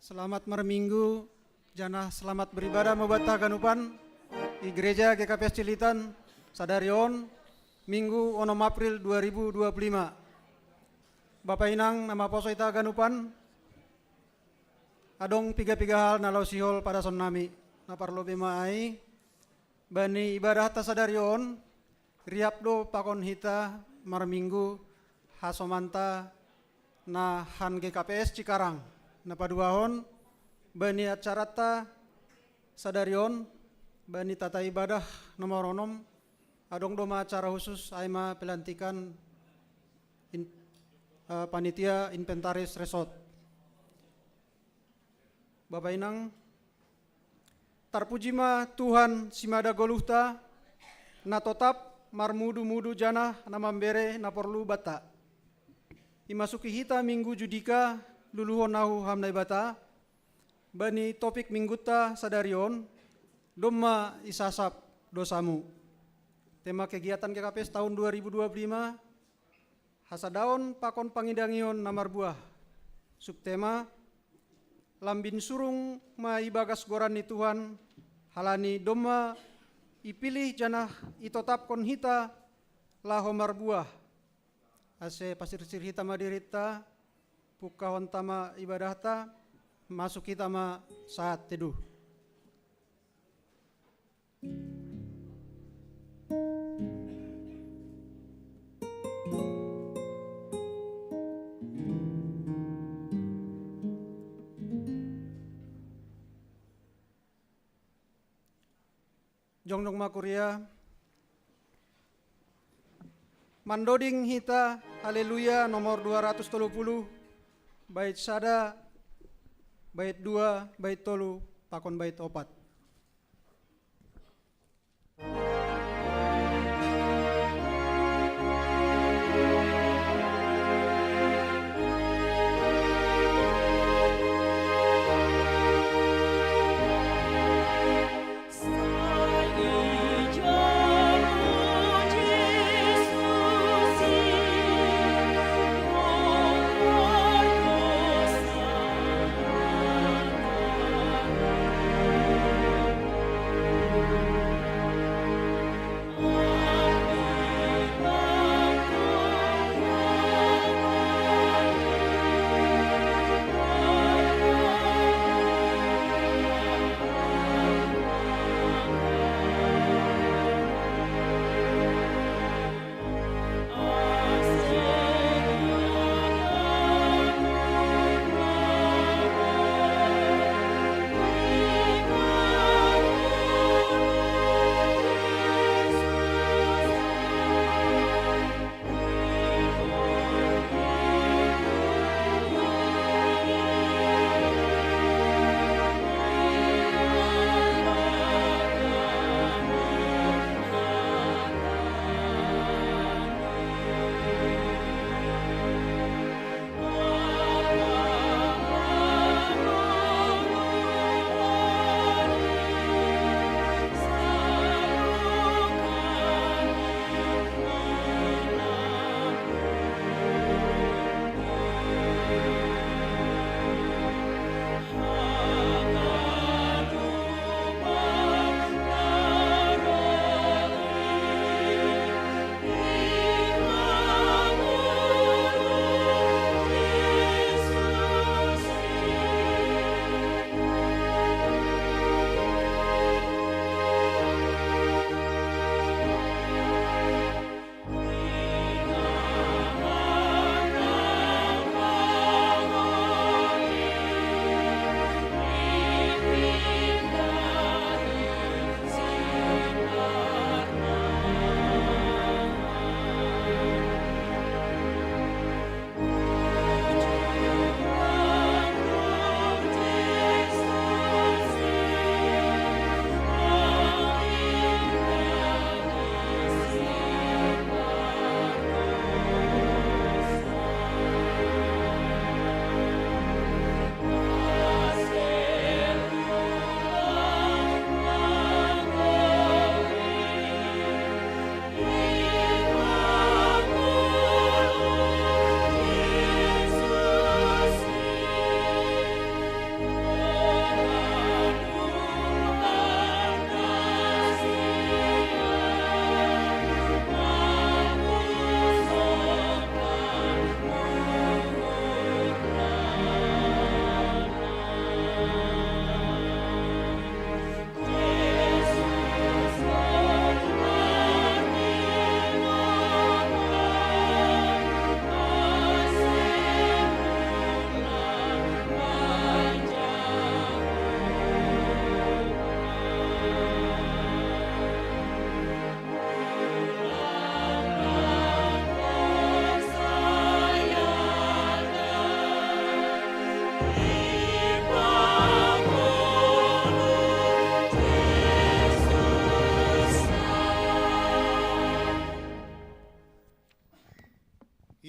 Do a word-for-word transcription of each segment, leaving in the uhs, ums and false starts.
Selamat marminggu, janah selamat beribadah mo banta haganupan i Gereja G K P S Cililitan sadari on, Minggu onom April dua ribu dua puluh lima. Bapa inang na maposo hita haganupan, adong piga-piga hal na laho sihol padasonnami. Na parlobei ma ai, bani ibadahta sadari on, riap do pakon hita marminggu hasomanta na han G K P S Cikarang. Na paduahon, bani acaranta sadari on, bani tata ibadah nomor onom, adong do ma acara khusus, ai ma pelantikan in-, eh, panitia inventaris resort. Bapa inang, tarpuji ma Tuhan simada goluhta, na totap marmudu-mudu janah na mambere na porlu banta. Imasuki hita minggu Judika, luluhon ahu Ham Naibata, bani topik minggunta sadari on, domma isasap dosamu. Tema kegiatan G K P S tahun dua ribu dua puluh lima, hasadaon pakon pangidangihon na marbuah. Subtema, lambin surung ma ibagas goran ni Tuhan, halani domma ipilih janah itotapkon hita laho marbuah. Ase pasirsir hita ma dirinta, pungkahonta ma ibadahta, masuk hita ma saat teduh. Jongjong ma kuria. Mandoding hita Haleluya nomor dua ratus tolu puluh, bait sada, bait dua, bait tolu, pakon bait opat.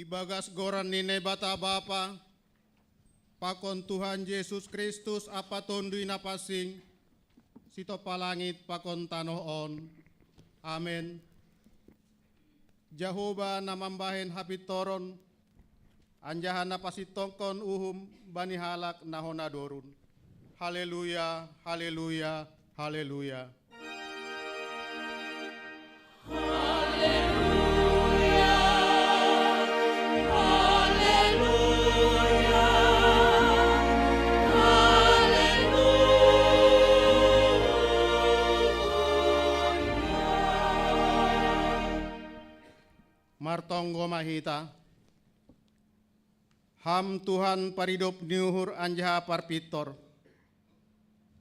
Ibagas goran ni Naibata Bapa, pakon Tuhan Jesus Kristus ampa Tonduy Napansing, sitopa langit pakon tanoh on. Amen. Jahowa na mambahen hapintoron, anjaha na pasintongkon uhum bani halak na hona dorun. Haleluya, haleluya, haleluya. Martonggo ma hita. Ham Tuhan paridop ni uhur anjaha parpintor.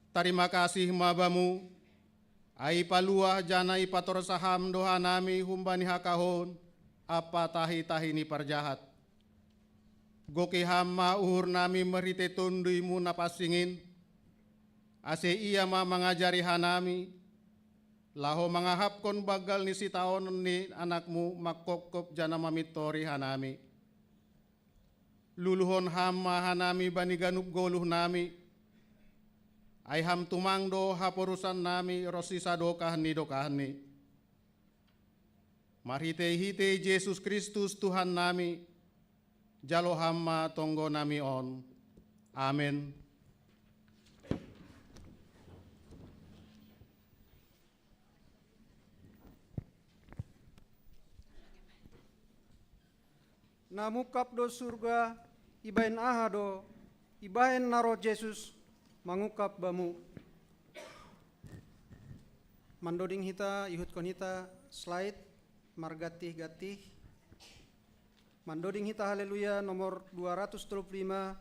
Tarima kasih ma Bamu, ai ipaluah janah ipatorsa Ham do hanami humbani hakahoon ampa tahi-tahi ni parjahat. Goki Ham ma uhurnami marhitei Tonduy-Mu na pansing in, ase Ia ma mangajari hanami, laho mangahapkon banggal ni sitaonon ni Anak-Mu manghophop janah mamintori hanami. Luluhon Ham ma hanami bani ganup goluhnami, ai Ham tumang do haporusannami ronsi sadokah ni dokahni. Marhitei-hitei Jesus Kristus Tuhannami, jalo Ham ma tonggonami on. Amen. Na mungkap do surga, ibahen aha do, ibahen na roh Jesus mangungkap Bamu. Mandoding hita, ihutkon hita slide margantih-gantih. Mandoding hita Haleluya nomor dua ratus tolu puluh lima,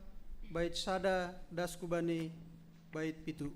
bait sada das hubani bait pitu.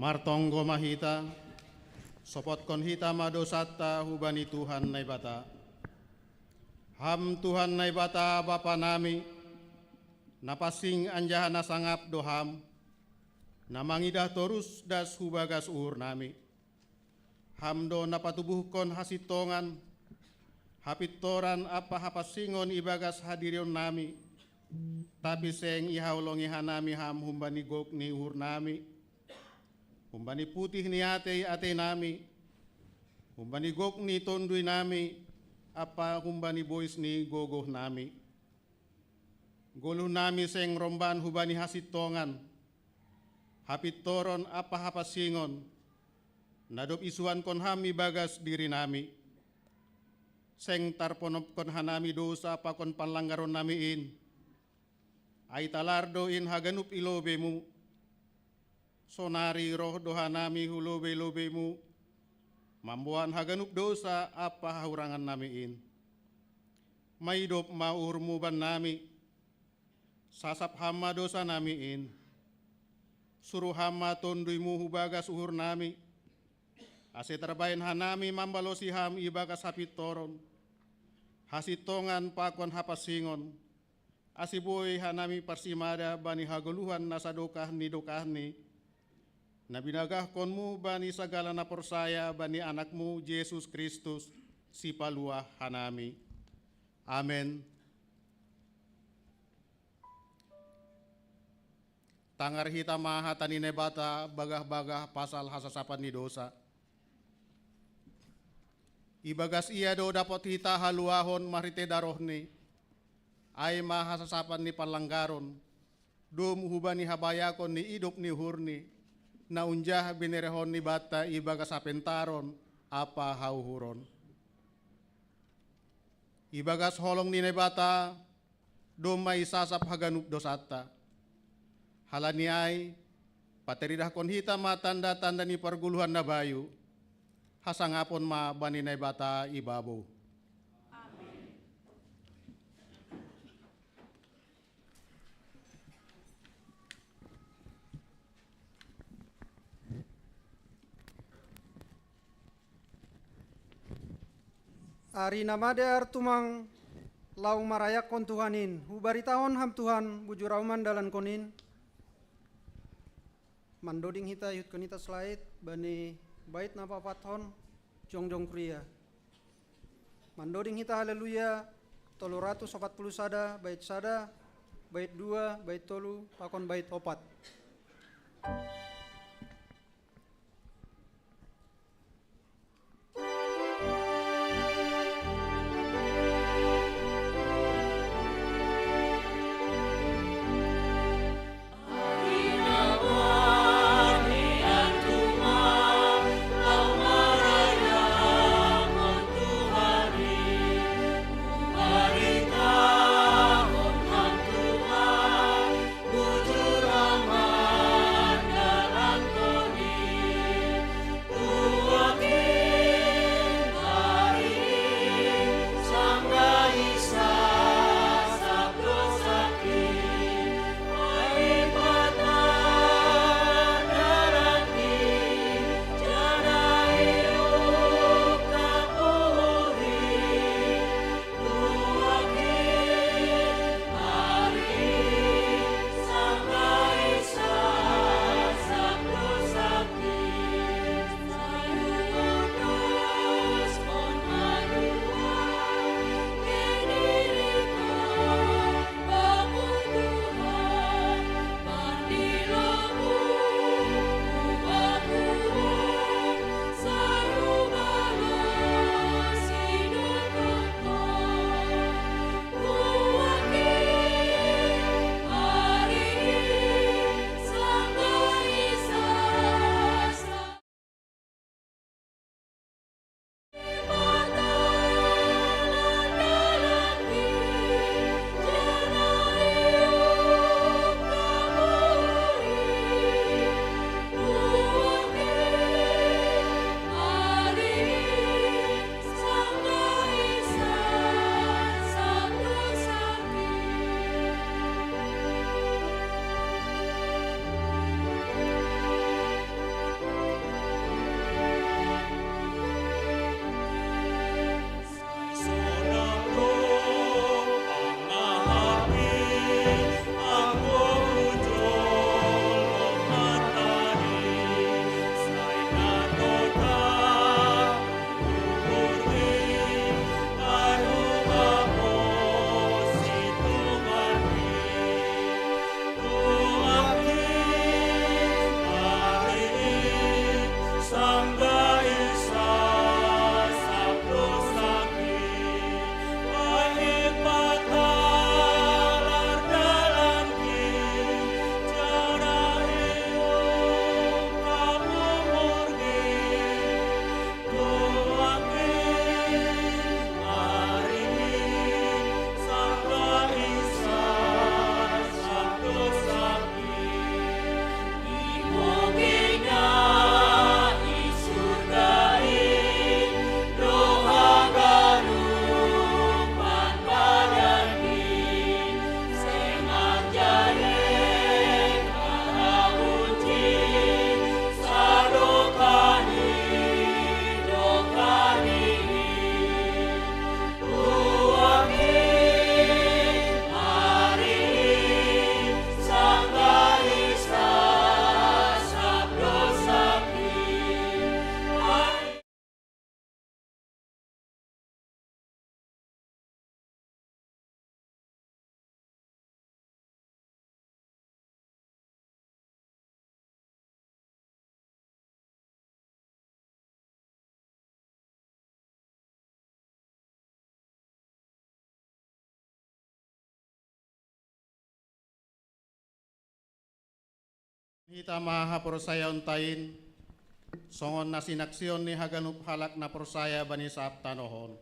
Martonggo ma hita, sopotkon hita ma dosanta hubani Tuhan Naibata. Ham Tuhan Naibata Bapa nami, na pansing anjaha na sangap do Ham, na mangidah torus das hu bagas uhur nami. Ham do na patubuhkon hasintongan, hapintoran ampa hapansingon ibagas hadirion nami, tapi seng ihaholongi hanami Ham humbani gok ni uhur nami, humbani putih ni atei-atei nami, humbani gok ni tonduy nami, ampa humbani bois ni gogoh nami. Goluh nami seng romban hubani hasintongan, hapintoron ampa hapansingon, na dob isuankon Ham ibagas diri nami. Seng tarponopkon hanami dousa pakon panlanggaron nami in, ai talar do in haganup i lobei-Mu. Sonari roh do hanami hu lobei-lobei-Mu, mamboan haganup dousa ampa hahurangan nami in. Maidop ma uhur-Mu bannami, sasap Ham ma dousa nami in. Suru Ham ma Tonduy-Mu hu bagas uhur nami, ase tarbahen hanami mambalosi Ham ibagas hapintoron, hasintongan pakon hapansingon, ase boi hanami parsimada bani hagoluhan na sadokah ni dokahni, na binagahkon-Mu bani sagala na porsaya bani Anak-Mu Jesus Kristus, Sipaluah hanami. Amen. Tangar hita ma hata ni Naibata bagah-bagah pasal hasasapan ni dousa. Ibagas Ia do dapot hita haluahon marhitei darohNi, ai ma hasasapan ni panlanggaron, dom hubani habayakon ni idop ni uhurNi, na unjah binerehonNi banta ibagas hapentaron ampa hauhuron. Ibagas holong ni Naibata, domma isasap haganup dousanta. Halani ai, pataridahkon hita ma tanda-tanda ni pargoluhan na bayu, hasangapon ma bani Naibata i babou. Ari na madear tumang laho marayakkon Tuhan in, hubaritahon Ham Tuhan, bujur ahu mandalankon in. Mandoding hita, ihutkon hita slide bani bait na paopathon, jongjong kuria. Mandoding hita Haleluya tolu ratus opat puluh sada, bait sada, bait dua, bait tolu, pakon bait opat. Hita ma haporsayaonta in, songon na sinaksihon ni haganup halak na porsaya bani sab tanoh on.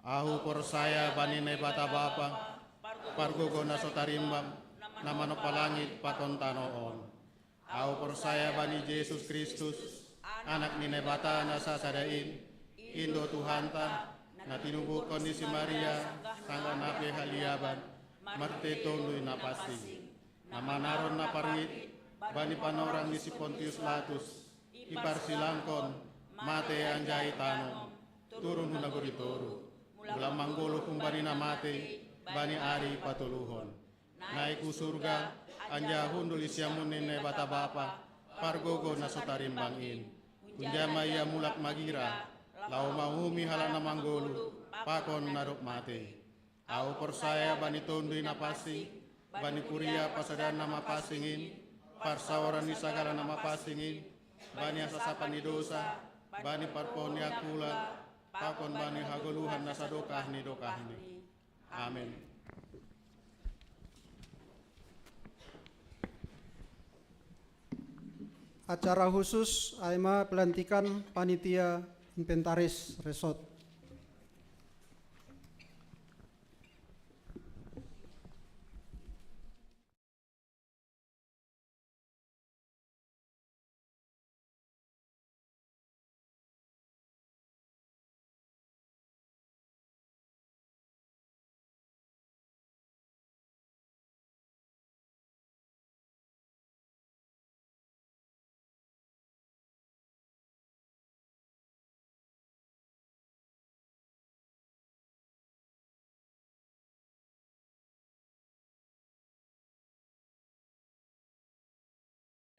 Ahu porsaya bani Naibata Bapa, pargogo na so tarimbang, na manompa langit pakon tanoh on. Ahu porsaya bani Jesus Kristus, Anak ni Naibata na sasada in, in do Tuhanta, na tinubuhon ni si Maria, sanggah na pe haliaban, marhite Tonduy Napansing, na manaron na parngit bani panorang ni si Pontius Latus, iparsilangkon, mate anjaha itanom, turun hu nagori toruh, mulak manggoluh humbani na mate, bani ari patoluhon. Naik hu surga, anjaha hundul di siamun ni Naibata Bapa, pargogo na so tarimbang in. Hunjama ia mulak magira, laho mauhumi halak na manggoluh, pakon na dob mate. Ahu porsaya bani Tonduy Napansing, bani kuria pasadan na mapansing in, parsaoran ni sagala na mapansing in, bani hasasapan ni dosa, bani parpohon ni angkula, pakon bani hagoluhan na sadokah ni dokahni. Amen. Acara khusus, ai ma pelantikan panitia inventaris resort.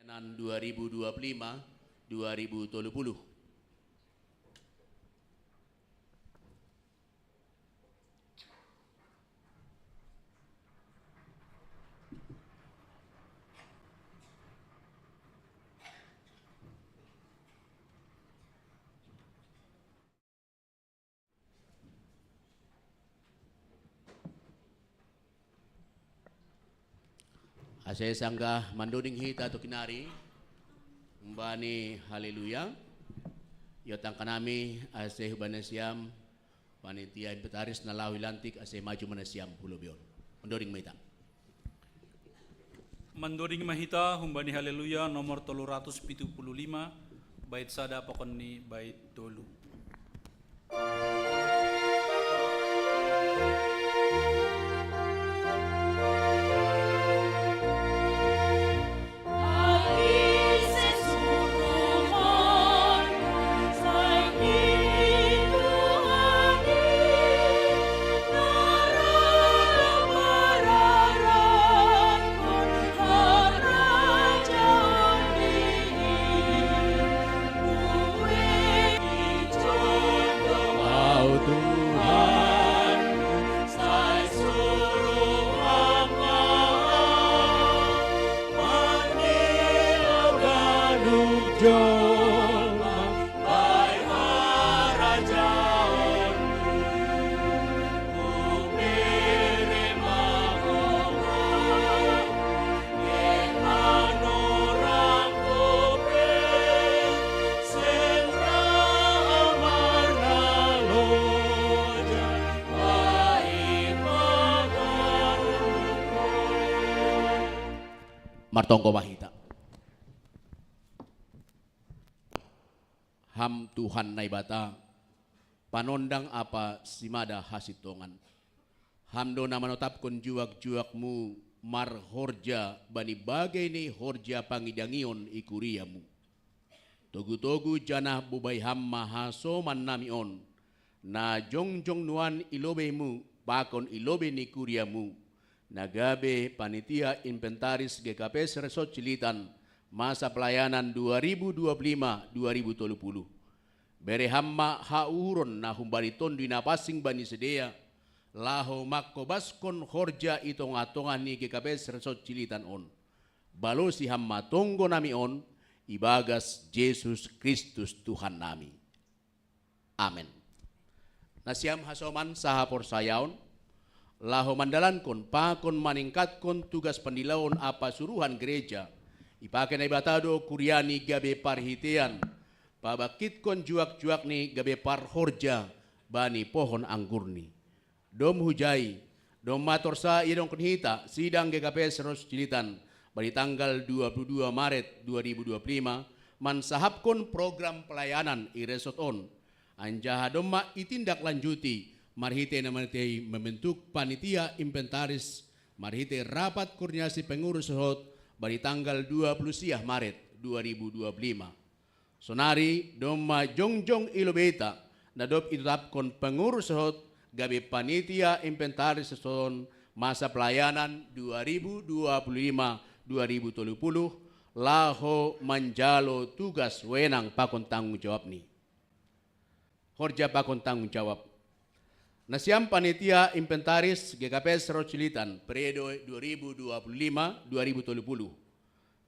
Pelayanan dua ribu dua puluh lima, dua ribu tolu puluh. Ase sanggah mandoding hita tokinari, humbani haleluya, iotangkan hami ase humbani nasiam, panitia inventaris na laho ilantik ase maju ma nasiam hu lobei on. Mandoding ma hita. Mandoding ma hita humbani haleluya nomor tolu ratus pitu puluh lima, bait sada pokon ni bait tolu. Tuhan, sai suruh Ama mangilau ganup jolma, bahen harajaonmu, hubere ma ho, Martonggo ma hita. Ham Tuhan Naibata, panondang ampa simada hasintongan. Ham do na manotapkon juak-juakmu marhorja bani bagei ni horja pangidangion i kuriamu. Togu-togu janah bubai Ham ma hasomannami on, na jongjong nuan i lobeimu pakon i lobei ni kuriamu, na gabe panitia inventaris G K P S Resort Cililitan, masa pelayanan dua ribu dua puluh lima dua ribu tolu puluh. Bere Ham ma hauhuron na humbani Tonduy Napansing bani sidea, laho mangkobaskon horja i tongah-tongah ni G K P S Resort Cililitan on. Balosi Ham ma tonggonami on, ibagas Jesus Kristus Tuhannami. Amen. Nasiam hasoman sahaporsayaon, laho mandalankon pakon maningkatkon tugas pandiloon ampa suruhan gereja, Ipake Naibata do kuria ni gabe parhitean, pabangkitkon juak-juakni gabe parhorja bani pohon anggurni. Dom hujai, domma torsa iadongkon hita sidang G K P S Resort Cililitan bani tanggal dua puluh dua Maret dua ribu dua puluh lima mansahapkon program pelayanan i resort on. Anjaha domma itindaklanjuti marhite na marhite membentuk panitia inventaris marhite rapat koordinasi pengurus resort bani tanggal dua puluh sia Maret dua ribu dua puluh lima. Sonari domma jongjong i lobeita na dob itetapkon pengurus resort gabe panitia inventaris resort on masa pelayanan dua ribu dua puluh lima dua ribu tolu puluh, laho manjalo tugas wenang pakon tanggung jawabni. Horja pakon tanggung jawab. Nasiam panitia inventaris G K P S Resort Cililitan periode dua ribu dua puluh lima dua ribu tolu puluh.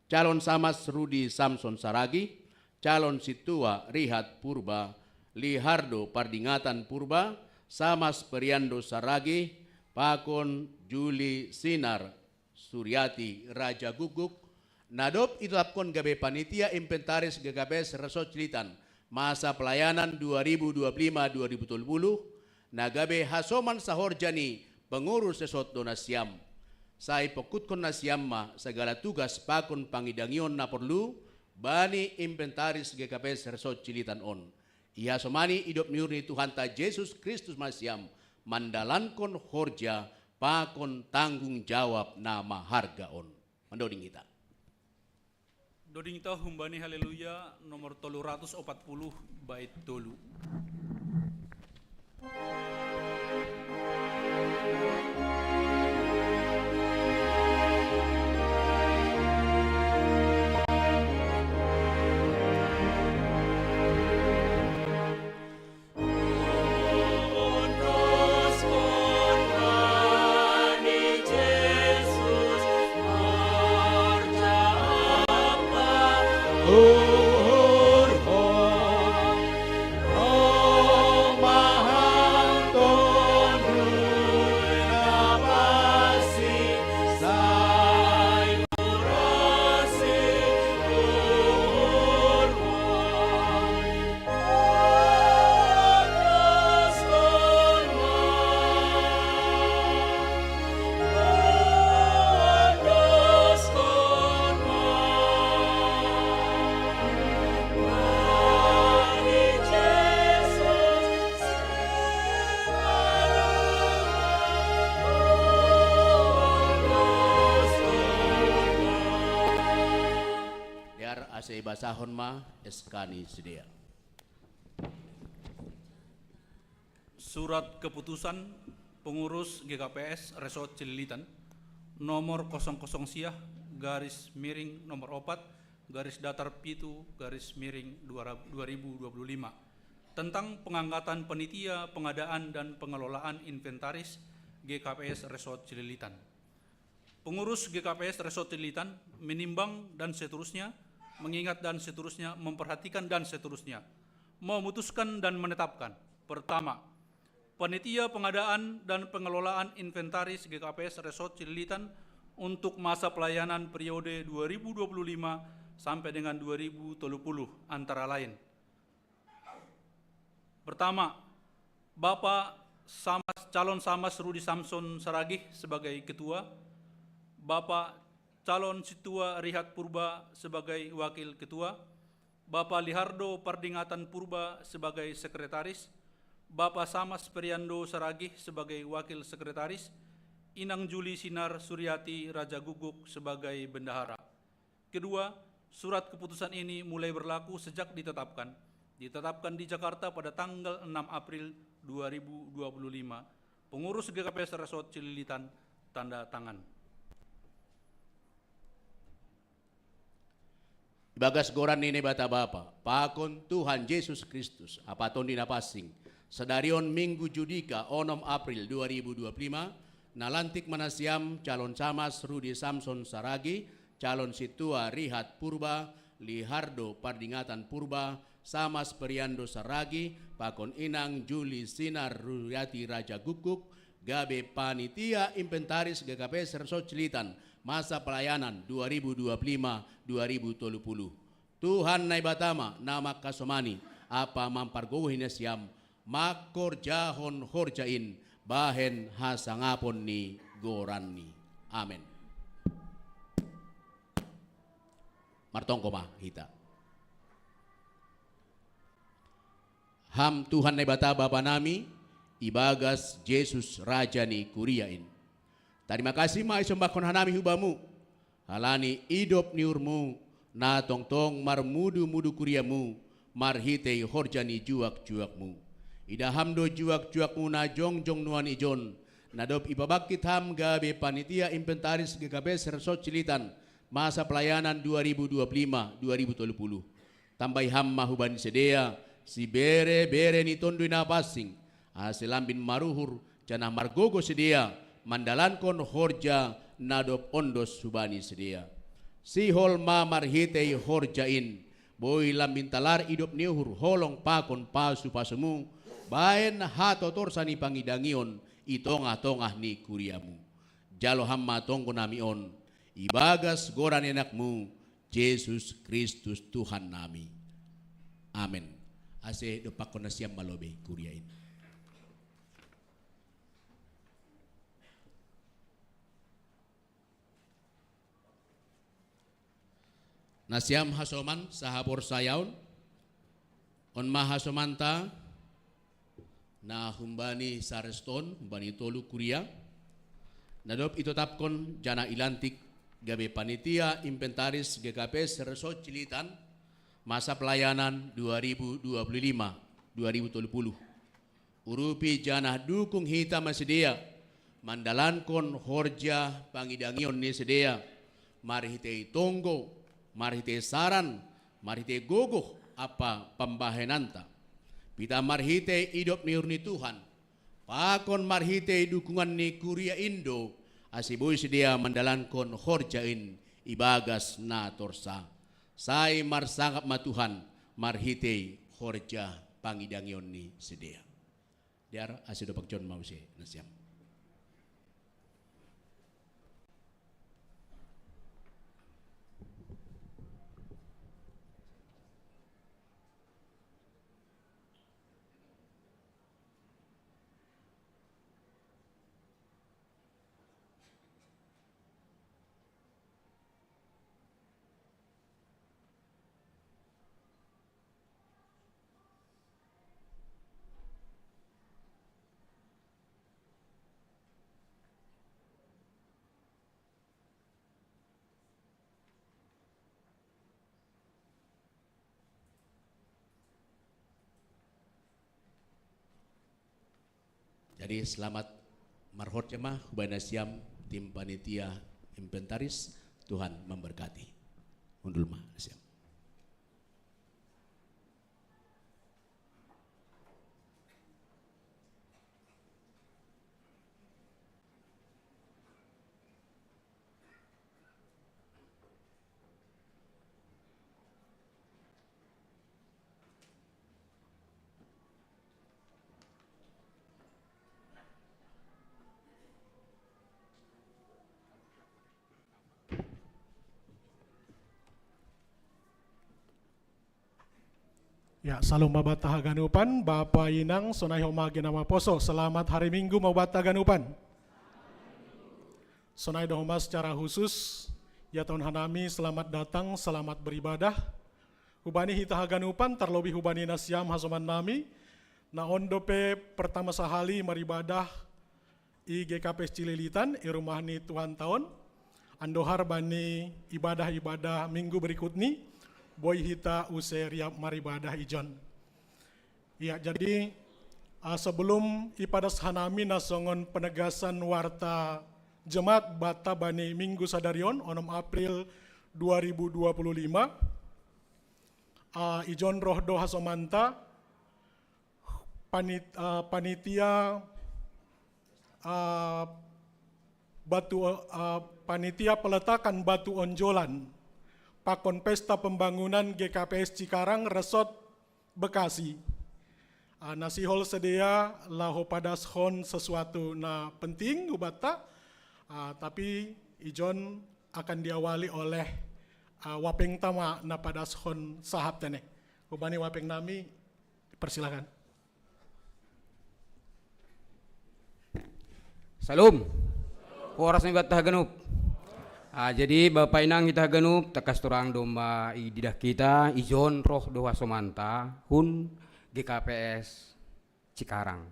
Calon Samas Rudi Samson Saragi, Calon Sintua Rihat Purba, Lihardo Pardingatan Purba, Samas Periando Saragi, pakon Juli Sinar Suriati Raja Guguk, na dob itetapkon gabe panitia inventaris G K P S Resort Cililitan masa pelayanan dua ribu dua puluh lima dua ribu tolu puluh, na gabe hasoman sahorja ni pengurus resort do nasiam. Sai pongkuthon nasiam ma sagala tugas pakon pangidangion na porlu bani inventaris G K P S Resort Cililitan on. Ihasomani idop ni uhur ni Tuhanta Jesus Kristus ma nasiam mandalankon horja pakon tanggung jawab na maharga on. Mandoding hita. Doding hita humbani Haleluya nomor tolu ratus opat puluh bait tolu. Dear, ase ibasahon ma S K ni sidea. Surat keputusan pengurus G K P S Resort Cililitan nomor kosong kosong sia garis miring nomor opat garis datar pitu garis miring dua ribu dua puluh lima tentang pengangkatan panitia pengadaan dan pengelolaan inventaris G K P S Resort Cililitan. Pengurus G K P S Resort Cililitan menimbang dan seterusnya, mengingat dan seterusnya, memperhatikan dan seterusnya, memutuskan dan menetapkan. Pertama, panitia pengadaan dan pengelolaan inventaris G K P S Resort Cililitan untuk masa pelayanan periode dua ribu dua puluh lima sampai dengan dua ribu tolu puluh, antara lain: Pertama, Bapak Samas, calon Samas Rudi Samson Saragih sebagai ketua, Bapak calon Situa Rihat Purba sebagai wakil ketua, Bapak Lihardo Pardingatan Purba sebagai sekretaris, Bapak Samas Periando Saragih sebagai wakil sekretaris, Inang Juli Sinar Suriati Raja Guguk sebagai bendahara. Kedua, surat keputusan ini mulai berlaku sejak ditetapkan. Ditetapkan di Jakarta pada tanggal enam April dua ribu dua puluh lima. Pengurus G K P S Resort Cililitan, tanda tangan. Ibagas goran ni Naibata Bapa, pakon Tuhan Jesus Kristus, ampa Tondi Napansing, sadari on Minggu Judika onom April dua ribu dua puluh lima, nalantik ma nasiam calon Samas Rudi Samson Saragi, calon Situa Rihat Purba, Lihardo Pardingatan Purba, Samas Periando Saragi, pakon Inang Juli Sinar Ruriati Raja Guguk, gabe panitia inventaris G K P S Resort Cililitan masa pelayanan dua ribu dua puluh lima dua ribu tolu puluh. Tuhan Naibata ma na mangkasomani ampa mampargogohi nasiam mangkorjahon horja in bahen hasangapon ni goranNi. Amen. Martonggo ma hita. Ham Tuhan Naibata Bapa nami, ibagas Jesus Raja ni kuria in. Tarima kasih ma isombahkon hanami hu Bamu, halani idop ni uhurMu, na tongtong marmudu-mudu kuriaMu, marhitei horja ni juak-juakMu. Idah Ham do juak-juakMu na jongjong nuan ijon, na dob ipabangkit Ham gabe panitia inventaris G K P S Resort Cililitan, masa pelayanan dua ribu dua puluh lima dua ribu tolu puluh. Tambai Ham ma hubani sidea sibere-bere ni Tonduy Napansing, ase lambin maruhur janah margogoh sidea mandalankon horja na dob ondos hubani sidea. Sihol ma marhitei horja in, boi lambin talar idop ni uhur holong pakon pasu-pasuMu, bahen hatotorsa ni pangidangion i tongah-tongah ni kuriaMu. Jalo Ham ma tonggo nami on, ibagas goran ni AnakMu, Jesus Kristus Tuhan nami. Amen. Ase dompakkon nasiam ma lobei kuria in. Nasiam hasoman sahaporsayaon, on ma hasomanta, na humbani sareston, humbani tolu kuria, na dob itotapkon janah ilantik gabe panitia inventaris G K P S Resort Cililitan, masa pelayanan dua ribu dua puluh lima dua ribu tolu puluh. Urupi janah dukung hita ma sidea, mandalankon horja pangidangion ni sidea, marhitei tonggo, marhitei saran, marhitei gogoh ampa pambahenanta. Pitah marhitei idop ni uhur ni Tuhan, pakon marhitei dukungan ni kuria in do, ase boi sidea mandalankon horja in ibagas na torsa. Sai marsangap ma Tuhan marhitei horja pangidangion ni sidea. Dear, ase dompak John ma use nasiam. Jadi selamat marhorja ma hubani nasiam tim panitia inventaris, Tuhan memberkati. Hundul ma nasiam. Ya, salom ma banta haganupan, Bapa, Inang, sonai homa gena maposo. Selamat hari Minggu ma banta haganupan. Sonai do homa secara khusus, ia tahun hanami selamat datang, selamat beribadah. Hubani hita haganupan, tarlobih hubani nasiam hasoman nami, na on dope pertama sahali maribadah i G K P S Cililitan, i rumah ni Tuhan taon, andohar bani ibadah-ibadah minggu berikutni, boi hita use riap maribadah ijon. Ya, jadi, ah, sebelum ipadas hanami na songon penegasan warta jemaat banta bani minggu sadarion, onom April dua ribu dua puluh lima, ah, ijon roh do hasomanta, panit-, eh, panitia, eh, batu, eh, panitia peletakan batu onjolan pakon pesta pembangunan G K P S Cikarang Resort Bekasi. Ah, na sihol sidea laho padaskon sesuatu na penting hubanta, ah, tapi ijon akan diawali oleh uh, Wapeng Tama na padashon sahap tene. Hubani Wapeng nami, persilakan. Salum. Horas ni banta haganup. Ah, jadi Bapak Inang hita haganup, takas torang domma ididah hita, ijon roh do hasomanta hun G K P S Cikarang.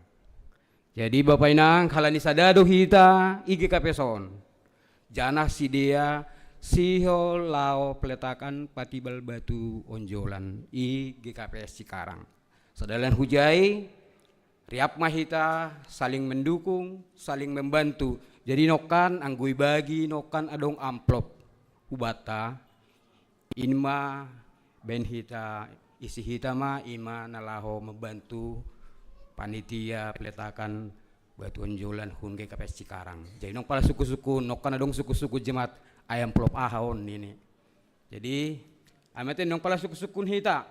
Jadi Bapak Inang, halani sada do hita i G K P S on. Janah sidea sihol laho peletakan patibal batu onjolan i G K P S Cikarang. Sadalian hujai, riap ma hita saling mendukung, saling membantu. Jadi nongkan anggo ibagi nongkan adong amplop hubanta, in ma baen hita, isi hita ma, i ma na laho membantu panitia peletakan batu onjolan hun G K P S Cikarang. Jadi nong pala sungkun-sungkun, nongkan adong sungkun-sungkun jemaat, ai amplop aha on nini. Jadi amete nong pala sungkun-sungkun hita.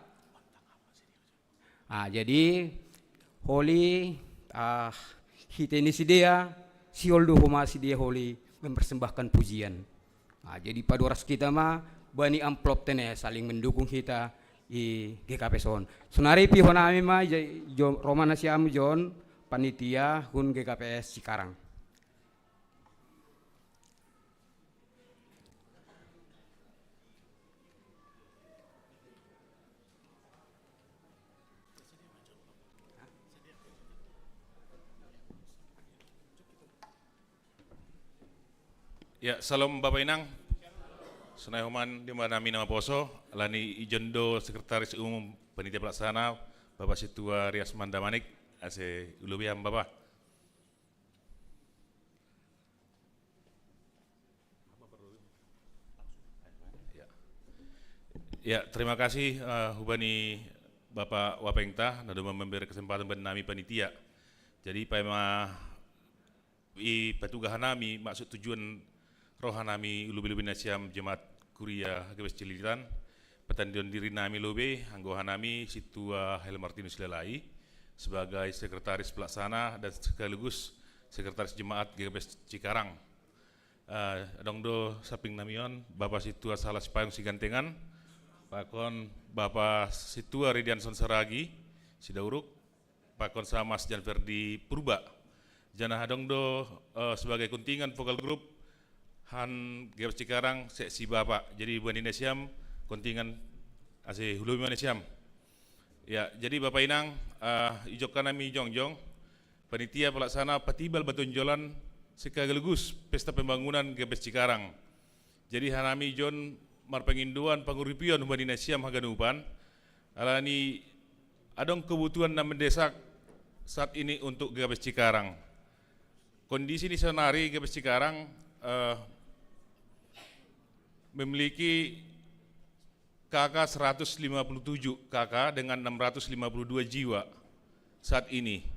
Ah, jadi holi, ah, hita ni sidea, sihol do homa sidea holi mempersembahkan pujian. Ah, jadi padoras hita ma bani amplop tene, saling mendukung hita i G K P S on. Sonari pihon nami ma, jo, ro ma nasiam jon panitia hun G K P S Cikarang. Ya, salom Bapak Inang. Sonai homa di ma nami na maposo, alani ijon do Sekretaris Umum Panitia Pelaksana, Bapak Situa Riasman Damanik, ase ulobi ham Bapak. Ya. Ya, terima kasih uh, hubani Bapak Wapengta na domma memberi kesempatan bani nami panitia. Jadi paima i patuga hanami maksud tujuan roha nami ulobi-lobi nasiam jemaat kuria G K P S Cililitan, patandion diri nami lobi anggo hanami Situa Hel Martinus Lalai sebagai sekretaris pelaksana dan sekaligus sekretaris jemaat G K P S Cikarang. Uh, adong do samping nami on Bapak Situa Sala Sipayung Sigantengan, pakon Bapak Situa Ridianson Saragi Sidauruk, pakon Samas Jan Ferdi Purba. Janah adong do uh, sebagai kontingen vokal grup han G K P S Cikarang seksi Bapak. Jadi bani nasiam kontingen ase hulobi ma nasiam. Ya, jadi Bapak Inang, uh, ijokkan nami jongjong panitia pelaksana patibal batu onjolan sekaligus pesta pembangunan G K P S Cikarang. Jadi hanami jon marpangindoan panguripion hubani nasiam haganupan, alani adong kebutuhan na mendesak saat ini untuk G K P S Cikarang. Kondisi ni sonari G K P S Cikarang uh, memiliki K K seratus lima puluh tujuh K K dengan enam ratus lima puluh dua jiwa saat ini.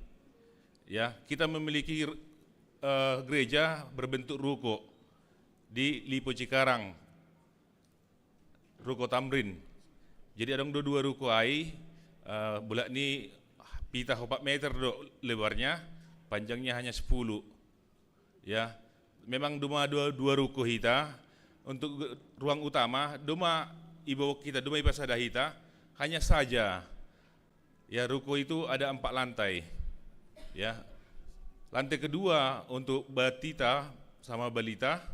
Ya, kita memiliki uh, gereja berbentuk ruko di Lipo Cikarang, ruko Tamrin. Jadi adong do dua ruko ai, uh, bulak ni pitah opat meter do lebarnya, panjangnya hanya sepuluh. Ya, memang doma dua, dua ruko hita. Untuk ruang utama doma ibobok hita, doma ipasada hita. Hanya saja, ya, ruko itu ada empat lantai. Ya, lantai kedua untuk batita sama balita,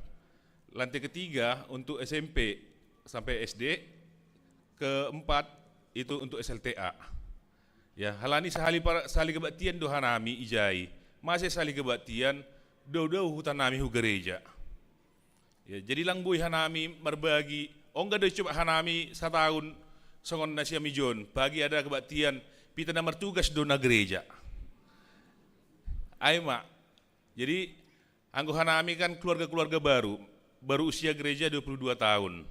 lantai ketiga untuk S M P sampai S D, keempat itu untuk S L T A. Ya, halani sahali, sahali kebaktian do hanami ijai. Mase sahali kebaktian, dou-dou huta nami hu gereja. Ya, jadi lang boi hanami marbagi, ongga do coba hanami satahun songon nasiam ijon, pagi ada kebaktian, pita na martugas do na gereja. Ai ma. Jadi anggo hanami kan keluarga-keluarga baru, baru usia gereja dua puluh dua tahun.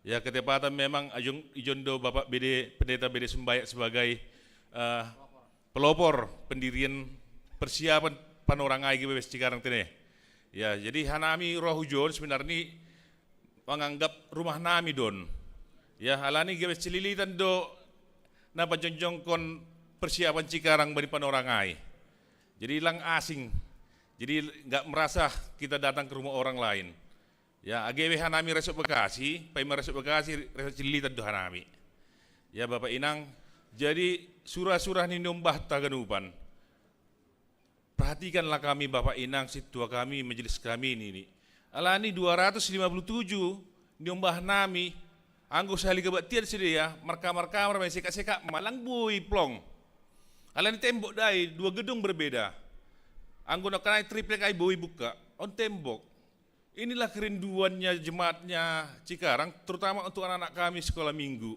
Ya, ketepatan memang ajung ijon do Bapak B D, Pendeta B D Sumbayak sebagai uh, pelopor pendirian persiapan Panorang ai G K P S Cikarang tene. Ya, jadi hanami roh hujon sebenarni manganggap rumah nami don. Ya, halani G K P S Cililitan do na pajongjongkon persiapan Cikarang bani Panorang ai. Jadi lang asing. Jadi nggak merasa kita datang ke rumah orang lain. Ya, age be hanami Resort Bekasi, paima Resort Bekasi, Resort Cililitan do hanami. Ya, Bapak Inang, jadi sura-sura ni niombahta haganupan. Perhatikanlah kami, Bapak Inang, sintua kami, majelis kami nini. Alani dua ratus lima puluh tujuh niombah nami, anggo sahali kebaktian sidea, markamar-kamar, main sekak-sekak, ma lang boi plong. Alani tembok dai, dua gedung berbeda. Anggo nongkan ai triplek ai boi buka, on tembok. Inilah kerinduannya jemaatnya Cikarang, terutama untuk anak-anak kami sekolah minggu.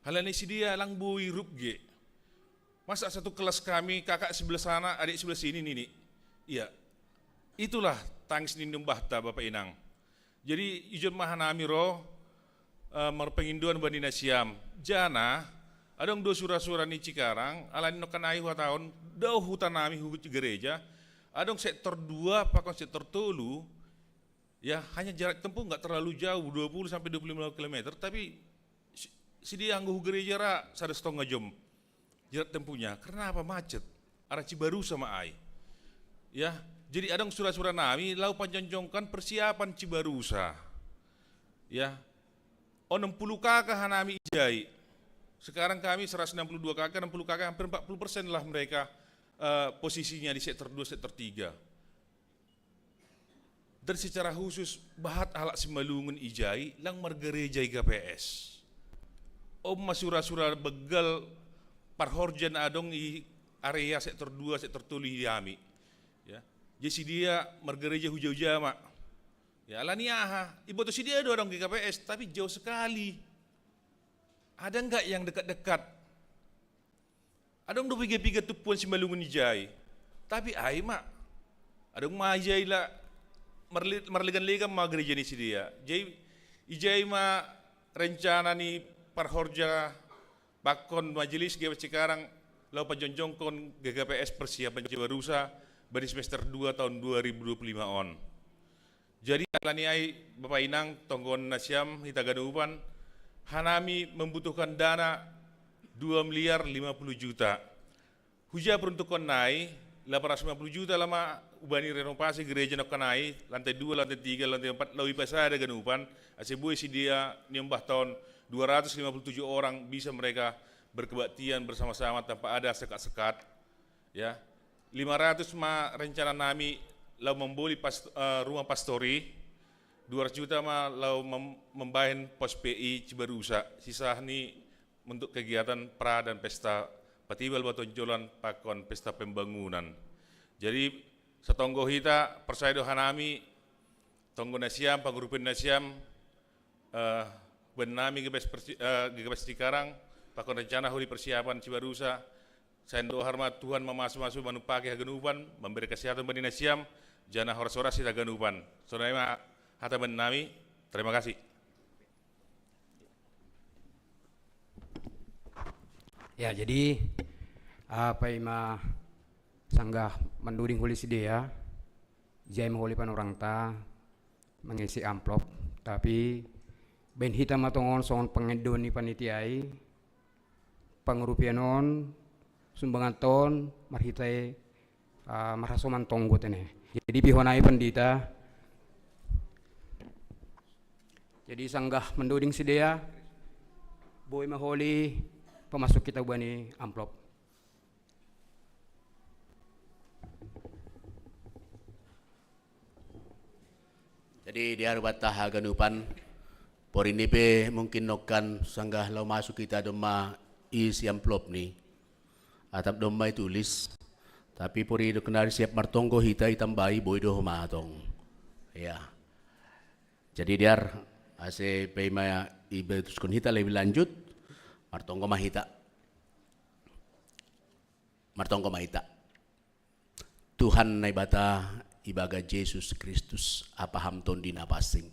Alani sidea lang boi rup ge. Masa satu kelas kami, kakak sebelah sana, adik sebelah sini, nini. Iya. Itulah tangis ni niombahta, Bapak Inang. Jadi, ijon ma hanami ro, eh, marpangindoan bani nasiam. Jana, adong do sura-sura ni Cikarang, alani nongkan ai huhatahon, dao huta nami hu gereja, adong sektor dua pakon sektor tolu, ya, hanya jarak tempuh nggak terlalu jauh, dua puluh sampai dua puluh lima kilometer, tapi si-, sidea anggo hu gereja ra sada setengah jam jarak tempuhnya. Karena apa? Macet. Arah Cibarusah ma ai. Ya, jadi adong sura-sura nami, laho pajongjongkon persiapan Cibarusah. Ya, onom puluh K K hanami ijai. Sekarang kami seratus enam puluh dua K K, enam puluh K K, hampir empat puluh persen lah mereka, eh, posisinya di sektor dua, sektor tiga. Dan secara khusus, bahat halak Simalungun ijai, lang margereja i K P S. On ma sura-sura begal parhorja na adong i area sektor dua, sektor tolu i hami. Ya. Jadi sidea margereja huja-huja ma. Ya, alani aha? Iboto sidea do adong G K P S, tapi jauh sekali. Ada nggak yang dekat-dekat? Adong do piga-piga tumpuan Simalungun ijai. Tapi ai ma. Adong ma ijai la marle-, marlegan-legan ma gereja ni sidea. Jadi ijai ma rencana ni parhorja pakon majelis G K P S Cikarang laho pajongjongkon G K P S persiapan Cibarusah bani semester dua tahun dua ribu dua puluh lima on. Jadi, alani ai, Bapak Inang, tonggoon nasiam hita ganupan, hanami membutuhkan dana dua miliar lima puluh juta. Huja peruntukkon nai, delapan ratus lima puluh juta lah ma hubani renovasi gereja nongkan ai, lantai dua, lantai tiga, lantai empat, laho ipasada ganupan, ase boi sidea niombahta on dua ratus lima puluh tujuh orang bisa mereka berkebaktian bersama-sama tanpa ada sekat-sekat. Ya, lima ratus ma rencana nami laho memboli pas-, eh, rumah pastori, dua ratus juta ma laho mem-, membahen pos P I Cibarusah, sisa ni untuk kegiatan pra dan pesta patibal batonjolan pakon pesta pembangunan. Jadi, satonggo hita, percaya do hanami, tonggo nasiam, pangurupion nasiam, eh, hubani nami G K P S persi-, eh, G K P S Cikarang, pakon rencana holi persiapan Cibarusah, sai dohar ma Tuhan mamasu-masu manumpaki haganupan, mambere kesehatan bani nasiam, janah horas-horas hita ganupan. Sonai ma hata bani nami, terima kasih. Ya, jadi, ah, paima sanggah mandoding holi sidea, ijai ma holi panorangta mangisi amplop, tapi bahen hita ma tongon songon pangindo ni panitia i, pangurupion on, sumbanganta on, marhite, ah, marhasoman tonggo tene. Jadi pihon ai pandita. Jadi sanggah mandoding sidea, boi ma holi pamasuk hita hubani amplop. Jadi di aru banta haganupan, porini pe mungkin nongkan sanggah laho masuk hita domma isi amplop ni. Atap domma itulis. Tapi pori do kenari siap martonggo hita itambai boi do homa tong. Ya. Jadi diar ase paima ibetuskon hita lebih lanjut, martonggo ma hita. Martonggo ma hita. Tuhan Naibata, ibaga Jesus Kristus, apaham Tondi na pansing.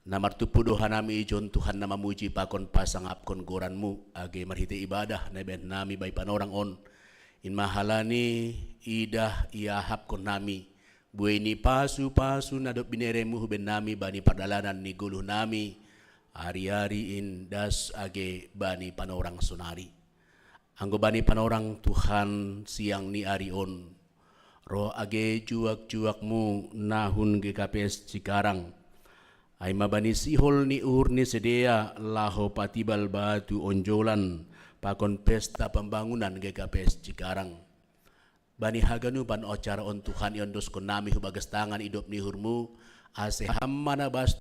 Na martumpu do hanami ijon Tuhan na mamuji pakon pasangapkon goranmu, age marhite ibadah na ibahen nami bai panorang on. In ma halani idah iahapkon nami, buei ni pasu-pasu na dob bineremu huben nami bani pardalanan ni goluh nami, ari-ari in das age bani panorang sonari. Anggo bani panorang Tuhan siang ni ari on, roh age juak-juakmu na hun G K P S Cikarang, Ai ma bani sihol ni uhur ni sidea laho patibal batu onjolan pakon pesta pembangunan G K P S Cikarang. Bani haganupan acara on Tuhan, iondoskon nami hu bagas tangan idop ni uhurmu, ase Ham ma na bas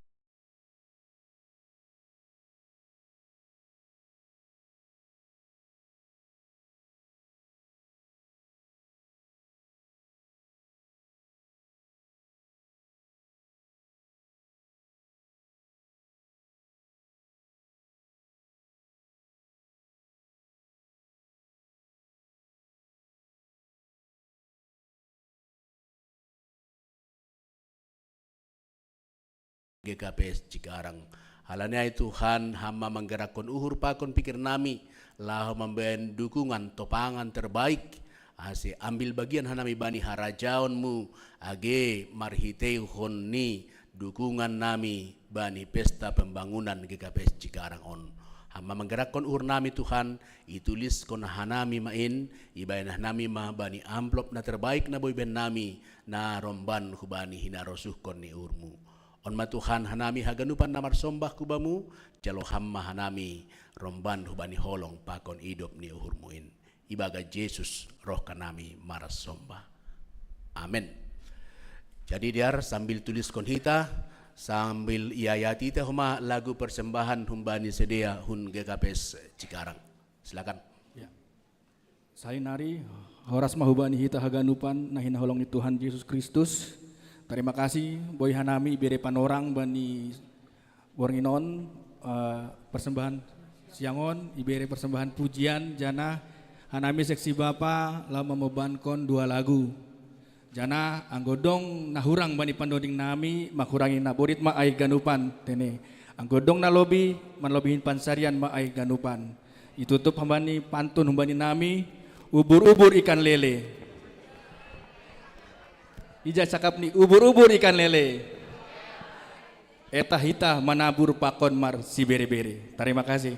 G K P S Cikarang. Halani ai Tuhan, Ham ma manggerakkon uhur pakon pikir nami, laho mambahen dukungan topangan terbaik, ase ambil bagian hanami bani harajaonmu, age marhiteihon ni dukungan nami bani pesta pembangunan G K P S Cikarang on. Ham ma manggerakkon uhur nami Tuhan, ituliskon hanami ma in, ibahen hanami ma bani amplop na terbaik na boi bahen nami, na romban hubani hinarosuhkon ni uhurmu. On ma Tuhan hanami haganupan na marsombah hu Bamu, jalo Ham ma hanami romban hubani holong pakon idop ni uhurmu in. Ibagas Jesus roh hanami marsombah. Amen. Jadi dear, sambil tuliskon hita, sambil iayati hita homa lagu persembahan humbani sidea hun G K P S Cikarang. Silakan. Ya. Sahinari, horas ma hubani hita haganupan na hinaholong ni Tuhan Jesus Kristus. Tarima kasih, boi hanami ibere panorang bani borngin on, eh, persembahan siang on, ibere persembahan pujian, janah hanami seksi bapa laho mamobankon dua lagu. Janah anggo dong na hurang bani pandoning nami, manghurangi na borit ma ai ganupan, tene. Anggo dong na lobih, manlobihi pansarian ma ai ganupan. Itutup hambani pantun humbani nami, ubur-ubur ikan lele. Ija cakap ni ubur-ubur ikan lele. Eta hita manabur pakon marsibere-bere. Tarima kasih.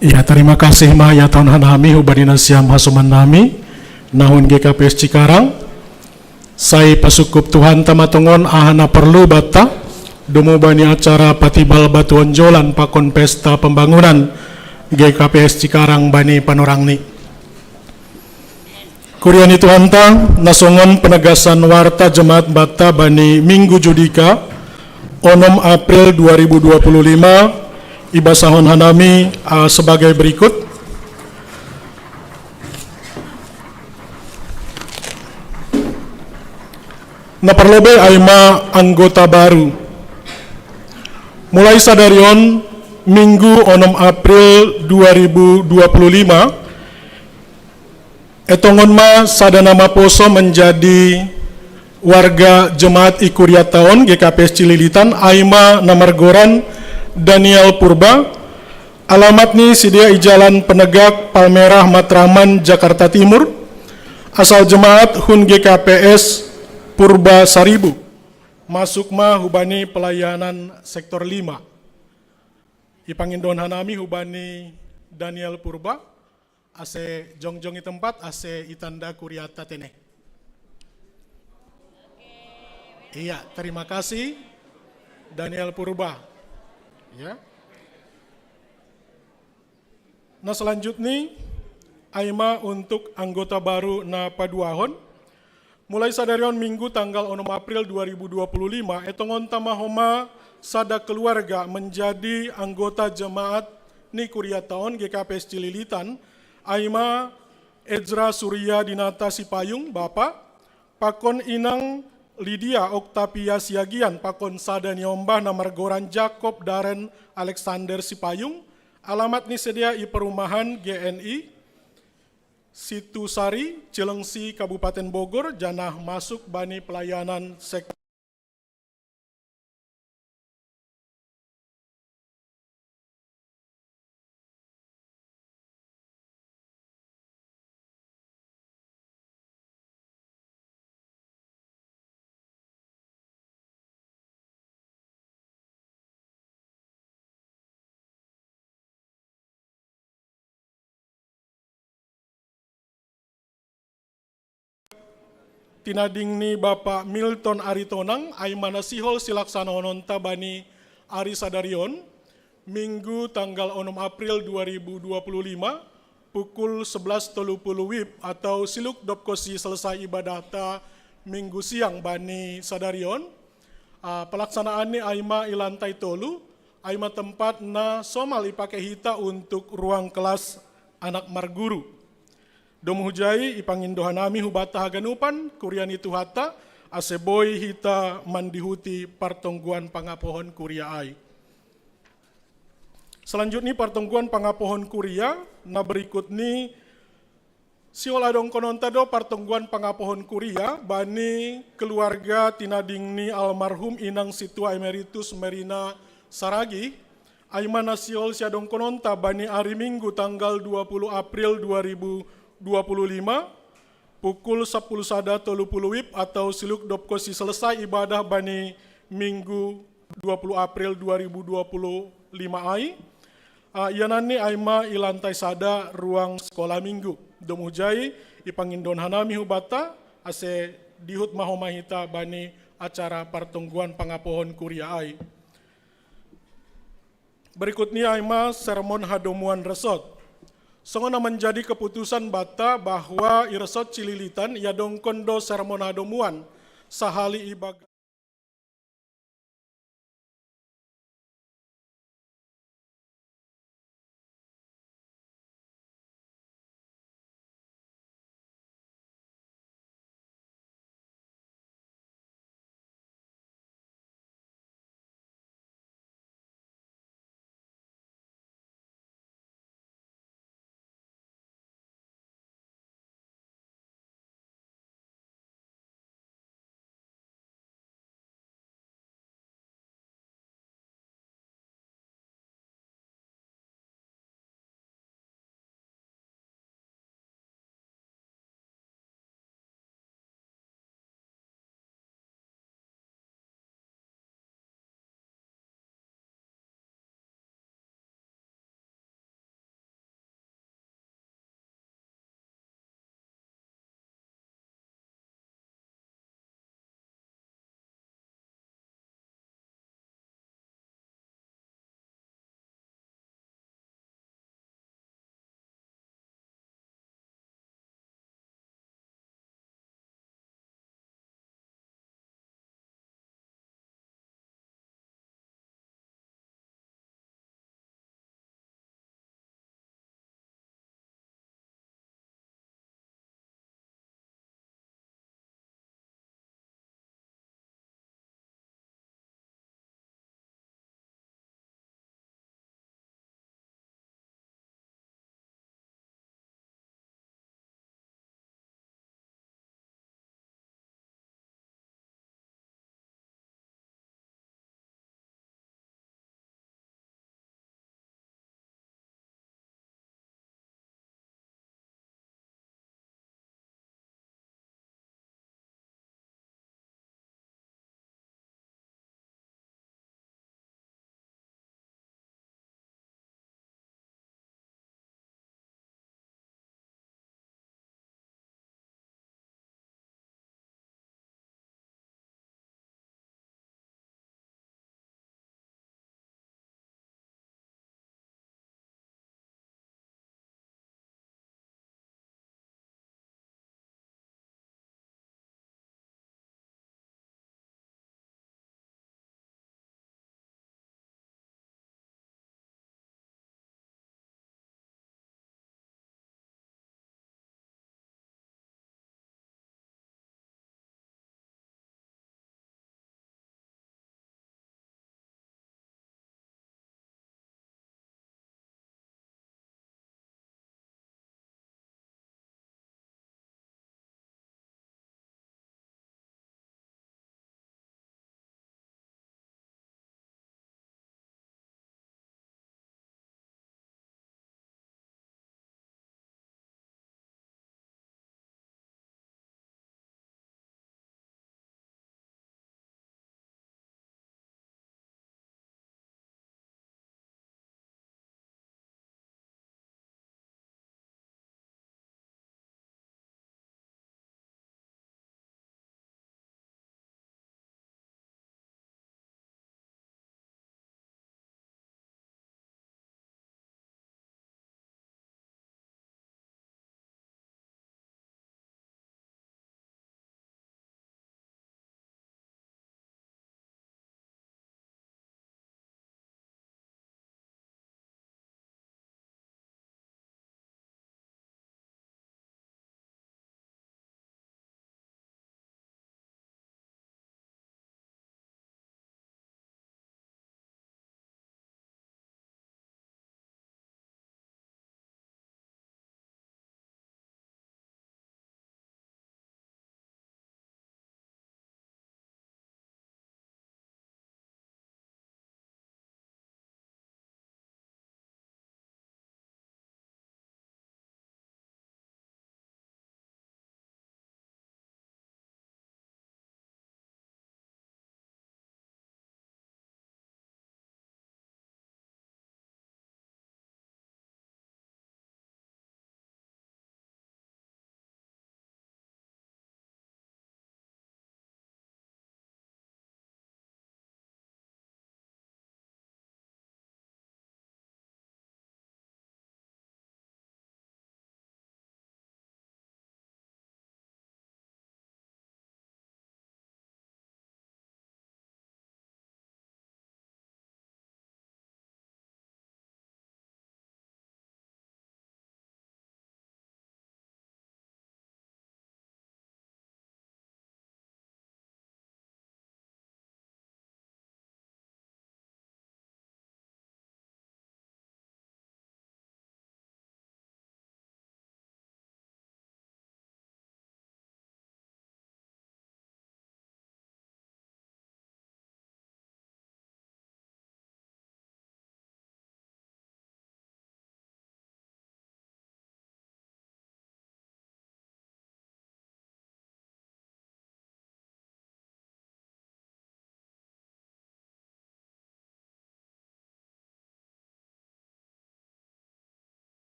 Ya, terima kasih ma ya taon hanami hubani nasiam hasoman nami nahun G K P S Cikarang. Sai pasukup Tuhan tamatongon aha na porlu banta domu bani acara patibal batuon jolan pakon pesta pembangunan G K P S Cikarang bani panorangni. Kuria ni Tuhanta, na songon penegasan warta jemaat banta bani Minggu Judika, onom April dua ribu dua puluh lima, ibasahon hanami, ah, sebagai berikut. Na parlobei ai ma anggota baru. Mulai sadari on, Minggu onom April dua ribu dua puluh lima, etongon ma sada na maposo menjadi warga jemaat i kurianta on G K P S Cililitan, ai ma na margoran Daniel Purba, alamat ni sidea i Jalan Penegak, Palmerah, Matraman, Jakarta Timur, asal jemaat hun G K P S Purba Saribu, masuk ma hubani pelayanan sektor lima. Ipangindo hanami hubani Daniel Purba, ase jongjong i tempat, ase itanda kurianta tene. Iya, terima kasih Daniel Purba. Ya. Na selanjutni, ai ma untuk anggota baru na paduahon. Mulai sadari on Minggu tanggal onom April dua ribu dua puluh lima, etongonta ma homa sada keluarga menjadi anggota jemaat ni kurianta on G K P S Cililitan, ai ma Ezra Surya Dinata Sipayung, Bapa, pakon Inang Lydia Octavia Siagian, pakon sada ni ombah na margoran Jacob Daren Alexander Sipayung, alamat ni sidea i perumahan G N I, Situsari, Cilengsi, Kabupaten Bogor, janah masuk bani pelayanan sek- Tinading ni Bapa Milton Aritonang, ai ma na sihol silaksanahononta bani ari sadari on, Minggu tanggal onom April dua ribu dua puluh lima, pukul sebelas tolu puluh wib atau siluk dobkosi selesai ibadahta Minggu siang bani sadari on. Ah, pelaksanaan ni ai ma i lantai tolu, ai ma tempat na somal ipake hita untuk ruang kelas anak marguru. Domu hujai ipangindo hanami hubanta haganupan kuria ni Tuhanta, ase boi hita mandihuti partongguan pangapohon kuria ai. Selanjutni partongguan pangapohon kuria, na berikutni sihol adongkononta do partongguan pangapohon kuria bani keluarga tinading ni almarhum Inang Situa Emeritus Merina Saragih, ai ma na sihol siadongkononta bani ari Minggu tanggal dua puluh April dua ribu dua puluh lima, pukul sapuluh sada tolu puluh wib atau siluk dobkosi selesai ibadah bani Minggu dua puluh April dua ribu dua puluh lima ai. Ah, ianan ni ai ma i lantai sada ruang sekolah Minggu. Domu hujai ipangindo hanami hubanta, ase dihut ma homa hita bani acara partongguan pangapohon kuria ai. Berikutni ai ma sermon hadomuan resort. Songon na manjadi keputusan banta bahwa i resort Cililitan iadongkon do sermon hadomuan sahali ibagas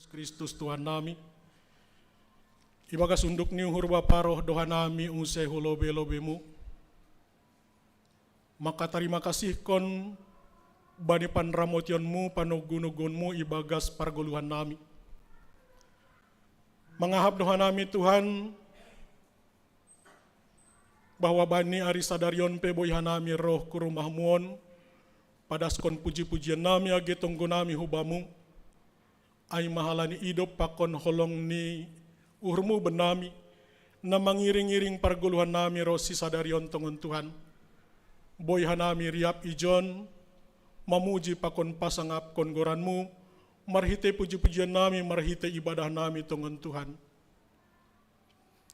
Kristus Tuhan nami. Ibagas unduk ni uhur Bapa roh doha nami use hu lobe-lobemu. Maka tarima kasihkon bani panramotionmu, panogu-noguonmu ibagas pargoluhan nami. Mangahap doha nami Tuhan, bahwa bani ari sadarion pe boi hanami roh ku rumahmuon, padaskon puji-pujian nami age tonggo nami hu Bamu. Ai ma halani idop pakon holong ni uhurmu bennami, na mangiring-iring pargoluhan nami ro sisadarion tongon Tuhan. Boi hanami riap ijon, mamuji pakon pasangapkon goranmu, marhite puji-pujian nami, marhite ibadah nami tongon Tuhan.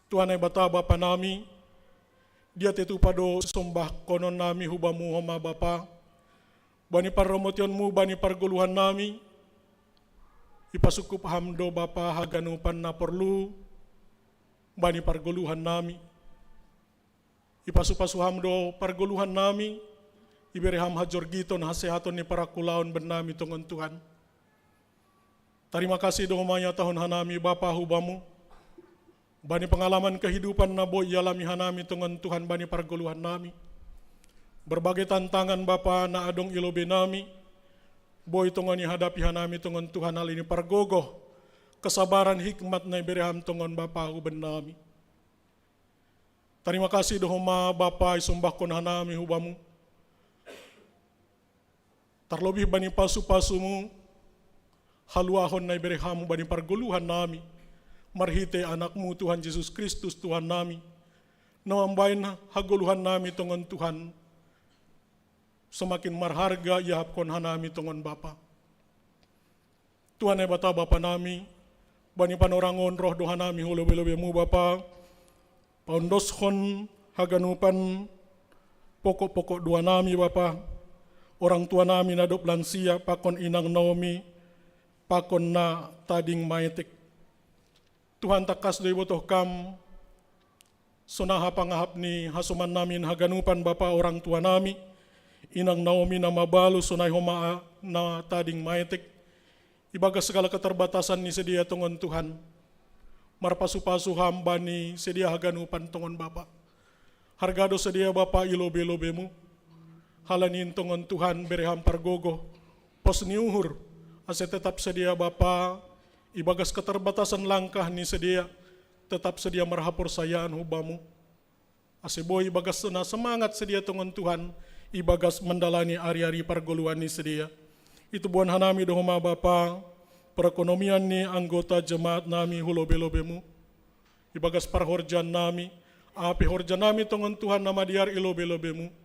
Tuhan Naibata Bapa nami, dia tetupa do sombahkonon nami hu Bamu homa Bapa, bani parramotionmu, bani pargoluhan nami, ipasukup Ham do Bapa haganupan na porlu, bani pargoluhan nami, ipasu-pasu Ham do pargoluhan nami, ibere Ham hajorgiton, hasehaton ni parakulaon bennami tongon Tuhan. Tarima kasih do homa ihatahon hanami Bapa hu Bamu, bani pangalaman kehidupan na boi ialami hanami tongon Tuhan bani pargoluhan nami. Berbagai tantangan Bapa na adong i lobei nami, boi tongon ihadapi hanami tongon Tuhan, alani pargogoh, kesabaran, hikmat na ibere Ham tongon Bapa hu bennami. Tarima kasih do homa Bapa isombahkon hanami hu Bamu. Tarlobih bani pasu-pasumu, haluahon na ibere Ham bani pargoluhan nami, marhite Anakmu Tuhan Jesus Kristus Tuhan nami, na mambaen hagoluhan nami tongon Tuhan, semakin marharga iahapkon hanami tongon Bapa. Tuhan Naibata Bapa nami, bani panorangon roh doha nami hu lobe-lobemu Bapa, paondoskon haganupan pokok-pokok doha nami Bapa, orang tua nami na dob lansia, pakon inang Naomi, pakon na tading maetek. Tuhan, tangkas do ibotoh Kam sonaha pangahap ni hasoman nami haganupan Bapa, orang tua nami, inang Naomi na mabalu, sonai homa na tading maetek, ibagas segala keterbatasan ni sidea tongon Tuhan. Marpasu-pasu Ham bani sidea haganupan tongon Bapa. Harga do sidea Bapa i lobe-lobemu. Halani in tongon Tuhan bere Ham pargogoh, pos ni uhur, ase tetap sidea Bapa, ibagas keterbatasan langkah ni sidea, tetap sidea marhaporsayaon hu Bamu. Ase boi ibagas na semangat sidea tongon Tuhan, ibagas mandalani ari-ari pargoluhan ni sidea. Itubuan hanami do homa Bapa, perekonomian ni anggota jemaat nami hu lobe-lobemu. Ibagas parhorjaan nami, aha pe horja nami tongon Tuhan na madear i lobe-lobemu.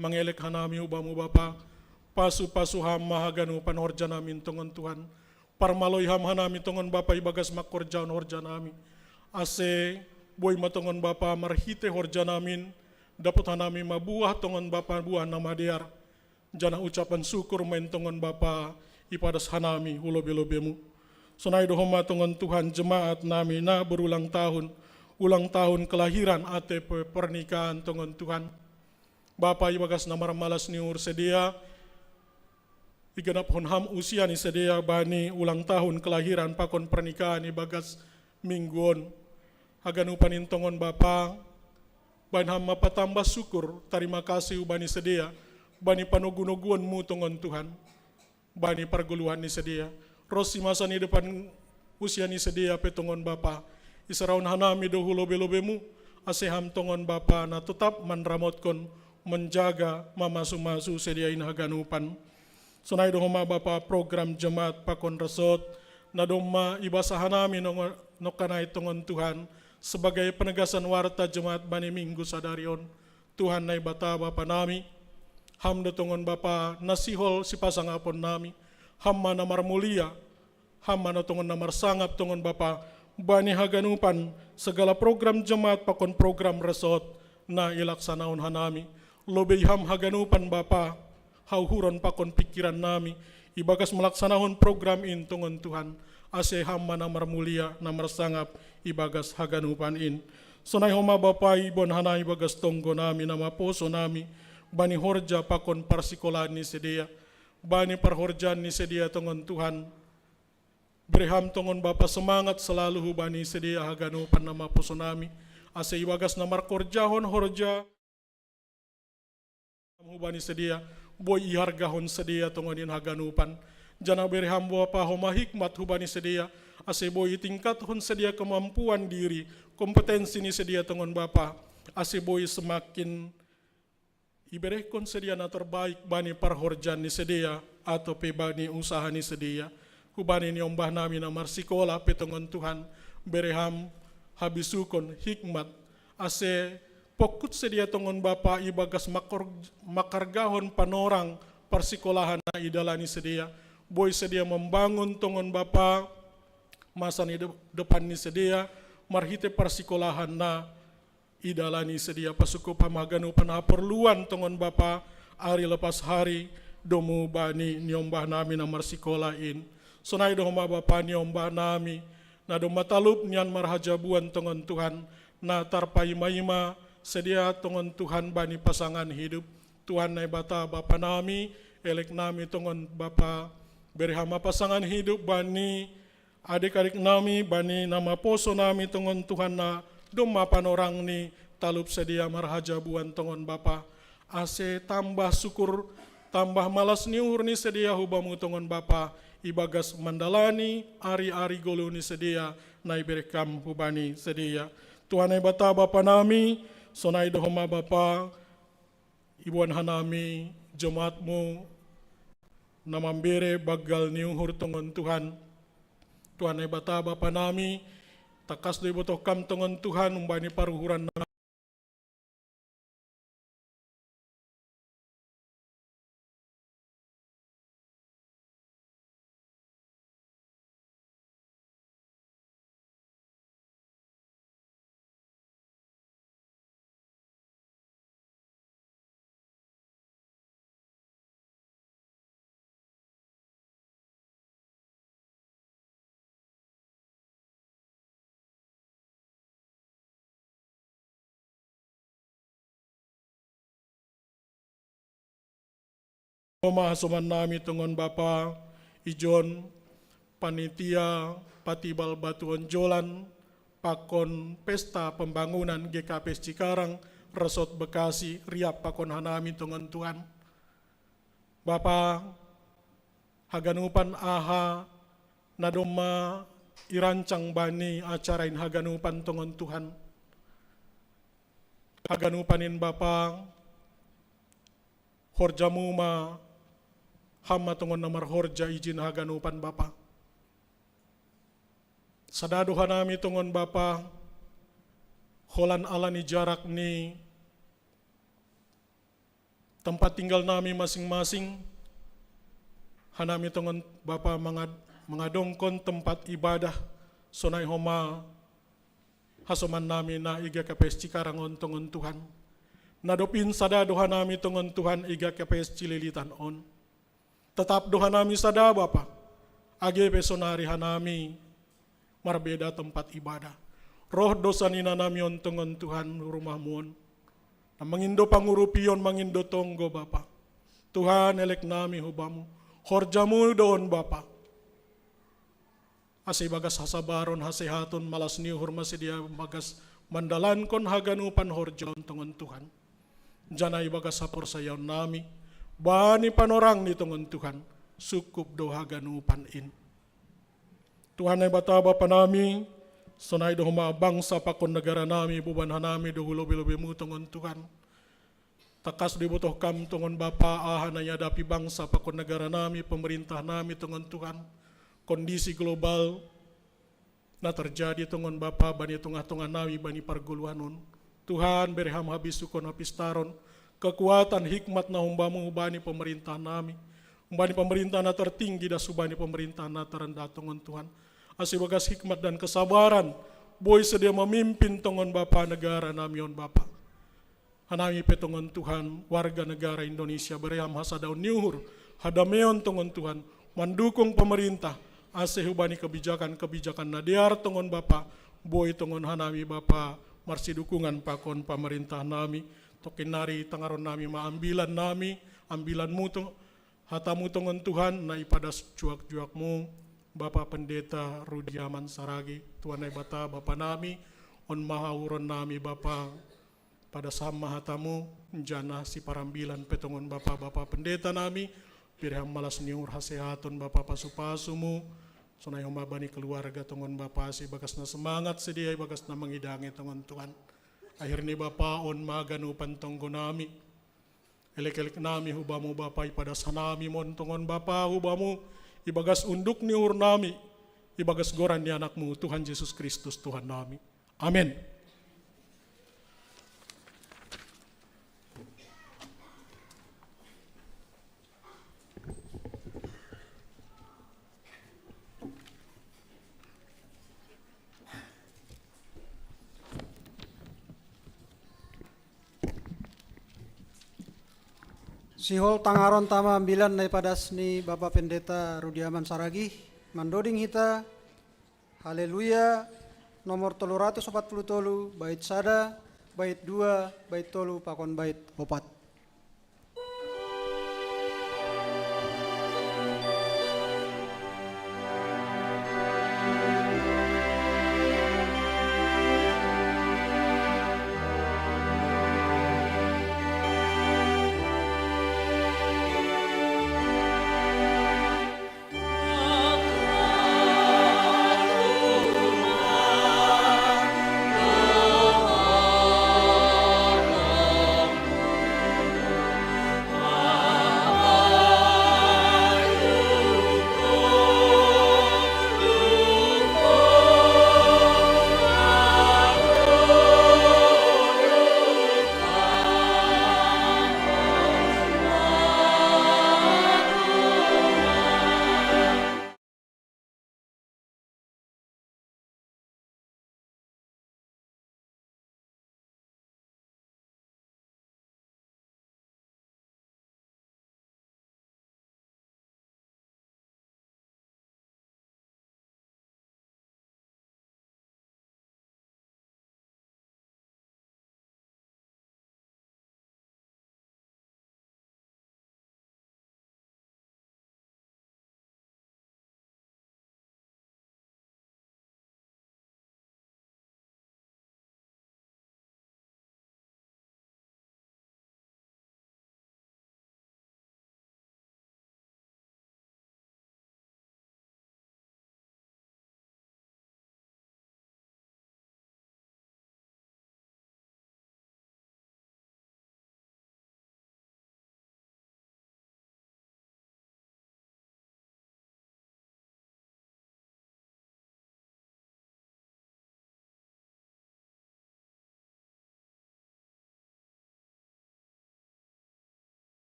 Mangelek hanami hu Bamu Bapa, pasu-pasu Ham ma haganupan horja nami tongon Tuhan. Parmaloi Ham hanami tongon Bapa ibagas mangkorjahon horja nami. Ase boi ma tongon Bapa marhite horja nami, dapot hanami ma buah tongon Bapa, buah na madear. Janah ucapan syukur ma in tongon Bapa ipadas hanami hu lobe-lobemu. Sonai do homa tongon Tuhan jemaat nami na berulang tahun, ulang tahun kelahiran atau pe-, pernikahan tongon Tuhan. Bapa, ibagas na marmalas ni uhur sidea, iganaphon Ham usia ni sidea bani ulang tahun kelahiran pakon pernikahan ibagas minggu on. Haganupan in tongon Bapa, baen Ham ma patambah syukur, tarima kasih hubani sidea, bani panogu-noguonmu tongon Tuhan, bani pargoluhan ni sidea. Ro si masa ni depan usia ni sidea pe tongon Bapa, isarahon hanami do hu lobe-lobemu, ase Ham tongon Bapa na totap manramotkon, menjaga, mamasu-masu sidea in haganupan. Sonai do homa Bapa program jemaat pakon resort, na domma ibasa hanami nong-, nongkanai tongon Tuhan, sebagai penegasan warta jemaat bani minggu sadari on. Tuhan Naibata Bapa nami, Ham do tongon Bapa na sihol sipasangapon nami, Ham ma na marmulia, Ham ma na tongon na marsangap tongon Bapa, bani haganupan segala program jemaat pakon program resort na ilaksanahon hanami. Lobei Ham haganupan Bapa, hauhuron pakon pingkiran nami, ibagas malaksanahon program in tongon Tuhan, ase Ham ma na marmulia, na marsangap ibagas haganupan in. Sonai homa Bapa iboan hanami ibagas tonggo nami na maposo nami, bani horja pakon parsikolaan ni sidea, bani parhorjaan ni sidea tongon Tuhan, Bereham tongon Bapa semangat selalu hubani sedia haganupan na maposo nami, ase ibagas na markorjahon horja hubani sedia, boi ihargahon sedia tongon in haganupan. Jana bereham Bapa homa hikmat hubani sedia, ase boi itingkathon sedia kemampuan diri, kompetensi ni sedia tongon Bapa, ase boi semakin iberehkon sedia na terbaik bani parhorjan ni sedia, atau pe bani usaha ni sedia. Hubani niombah nami na marsikola pe tongon Tuhan, bereham habisukon hikmat, ase pongkut sedia tongon Bapa ibagas makor-, makargahon panorang parsikolahan na idalani sedia. Boi sedia membangun tongon Bapa masa ni de-, depan ni sedia, marhite parsikolahan na idalani sedia. Pasukup haganupan haporluan tongon Bapa, ari lepas hari, domu bani niombah nami na marsikola in. Sonai do homa Bapa niombah nami, na domma talup nian marhajabuan tongon Tuhan, na tarpaima-ima sedia tongon Tuhan bani pasangan hidup. Tuhan Naibata Bapa nami, elek nami tongon Bapa, bereham ma pasangan hidup bani adik-adik nami, bani na maposo nami tongon Tuhan na domma panorang ni talup sedia marhajabuan tongon Bapa. Ase tambah syukur, tambah malas ni uhur ni sedia hubamu tongon Bapa, ibagas mandalani ari-ari golu ni sedia, na iberehkam hubani sedia. Tuhan Naibata Bapa nami, sonai do homa Bapa, iboan hanami jemaatmu na mambere banggal ni uhur tongon Tuhan. Tuhan Naibata Bapa nami, tangkas do ibotoh kam tongon Tuhan umbani paruhuran nami. Homa hasoman nami tongon Bapa, ijon panitia patibal batu onjolan pakon pesta pembangunan G K P S Cikarang, Resort Bekasi, riap pakon hanami tongon Tuhan. Bapa, haganupan aha na domma irancang bani acara in haganupan tongon Tuhan. Haganupan in Bapa, horjamu ma, ham ma tongon na marhorja ijin haganupan Bapa. Sada do hanami tongon Bapa, holan ala ni jarak ni tempat tinggal nami masing-masing, hanami tongon Bapa mangad-, mangadongkon tempat ibadah, sonai homa hasoman nami na i G K P S Cikarang on tongon Tuhan. Na dob in sada do hanami tongon Tuhan i G K P S Cililitan on. Tetap do hanami sada Bapa, age pe sonari hanami marbeda tempat ibadah. Roh do sanina nami on tongon Tuhan rumahmu on. Na mangindo pangurupion, mangindo tonggo Bapa. Tuhan elek nami hubamu. Horjamu do on Bapa. Ase ibagas hasabaron, hasehaton, malas ni uhur ma sedia ibagas mandalankon haganupan horjaon tongon Tuhan. Jana ibagas haporsayaon nami, bani panorang ni tongon Tuhan, sukup do haganupan in. Tuhan Naibata Bapa nami, sonai do homa bangsa pakon negara nami, boban hanami do hu lobi-lobimu tongon Tuhan. Tangkas do ibotoh kam tongon Bapa aha na ihadapi bangsa pakon negara nami, pemerintah nami tongon Tuhan. Kondisi global na terjadi tongon Bapa bani tongah-tongah nami bani pargoluhan on. Tuhan, bere ham habisukon, hapistaron, kekuatan, hikmat na humbamu hubani pemerintah nami. Hubani pemerintah na tertinggi das hubani pemerintah na terendah tongon Tuhan. Ase ibagas hikmat dan kesabaran, boi sedia memimpin tongon Bapa negara nami on Bapa. Hanami pe tongon Tuhan, warga negara Indonesia, bere ham hasadaon ni uhur, hadameon tongon Tuhan, mandukung pemerintah, ase hubani kebijakan-kebijakan na dear tongon Bapa, boi tongon hanami Bapa, marsidukungan pakon pemerintah nami, tokin nari tangaron nami ma ambilan nami, ambilanmu tong-, hatamu tongon Tuhan, na ipadas juak-juakmu, Bapa Pendeta Rudiaman Saragi, Tuhan Naibata, Bapa nami, on ma hauhuron nami Bapa, pada sama hatamu, jana siparambilan pe tongon Bapa, Bapa Pendeta nami, pir ham malas ni uhur hasehaton Bapa, pasu-pasumu, sonai homa bani keluarga tongon Bapa, si bagas na semangat sidea, i bagas na mangidangi tongon Tuhan. Akhirni Bapa, on ma ganupan tonggo nami, elek-elek nami hu Bamu Bapa, ipadas hanami ma on tongon Bapa hu Bamu, i bagas unduk ni uhur nami, i bagas goran ni Anakmu Tuhan Jesus Kristus Tuhan nami. Amen. Sihol tangaronta ma ambilan na ipadas ni Bapa Pendeta Rudiaman Saragi, mandoding hita Haleluya nomor tolu ratus opat puluh tolu, bait sada, bait dua, bait tolu, pakon bait opat.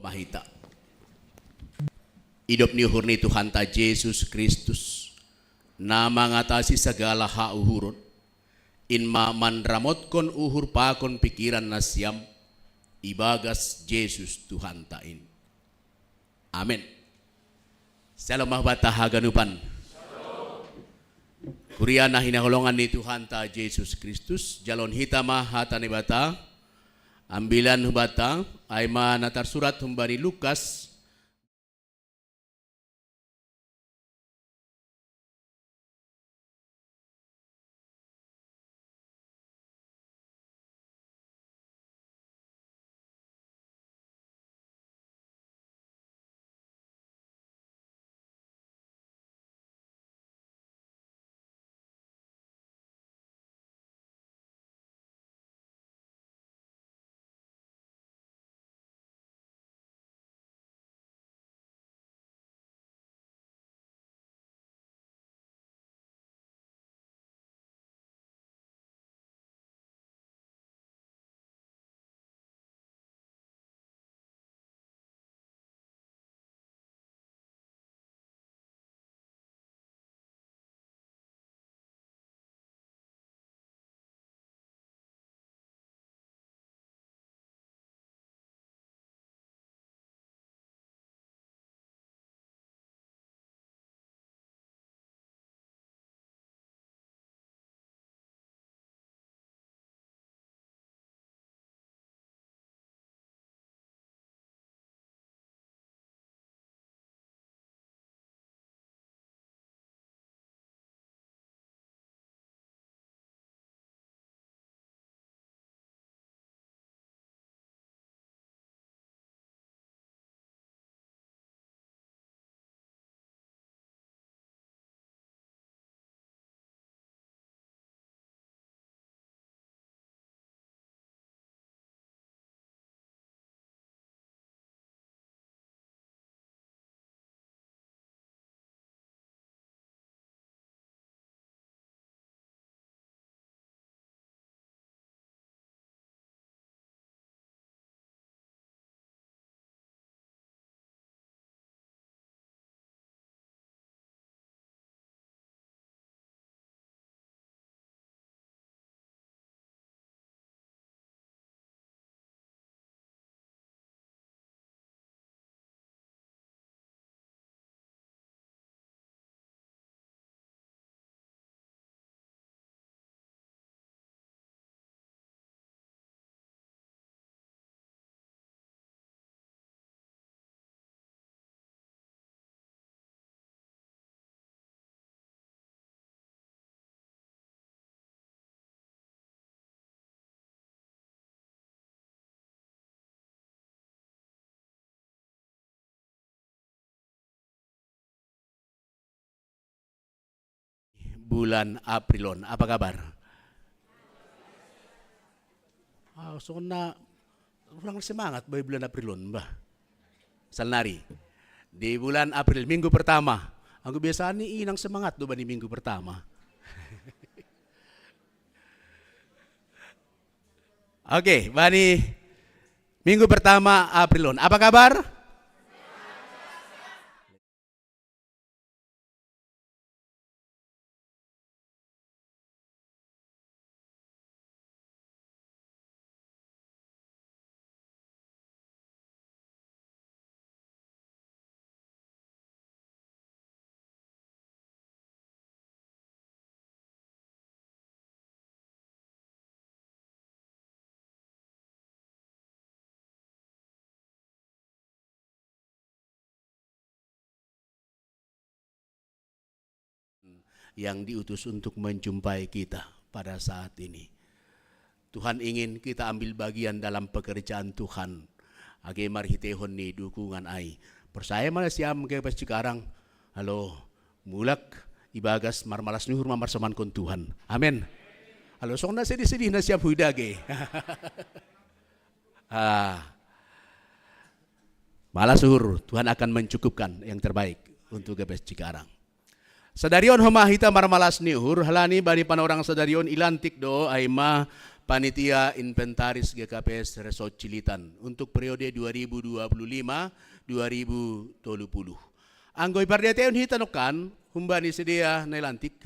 Mahita. Idop ni uhur ni Tuhanta Jesus Kristus, na mangatasi sagala hauhuron, in ma manramotkon uhur pakon pikiran nasiam, ibagas Jesus Tuhanta in. Amen. Shalom ma hubanta haganupan. Kuria na hinaholongan ni Tuhanta Jesus Kristus, jalon hita ma hata ni Debata, ambilan hubanta, ai ma na tarsurat humbani Lukas, bulan Aprilon. Apa kabar? Ah, songon na kurang semangat bah bulan Aprilon bah. Salnari. Di bulan April, minggu pertama. Anggo biasa ni inang semangat do bani minggu pertama. Oke, bani minggu pertama Aprilon. Apa kabar? Yang diutus untuk menjumpai kita pada saat ini. Tuhan ingin kita ambil bagian dalam pekerjaan Tuhan. Age marhitehon ni dukungan ai. Porsaya ma nasiam G K P S Cikarang. Halo, mulak ibagas marmalas ni uhur ma marsomankon Tuhan. Amen. Halo, songon na sedih-sedih nasiam huida age. Ah. Malas uhur, Tuhan akan mencukupkan yang terbaik untuk G K P S Cikarang. Sadari on homa hita marmalas ni uhur, halani bani panorang sadari on ilantik do ai ma panitia inventaris G K P S Resort Cililitan untuk periode dua ribu dua puluh lima dua ribu tolu puluh. Anggo ipardiatehon hita nongkan, humbani sidea na ilantik,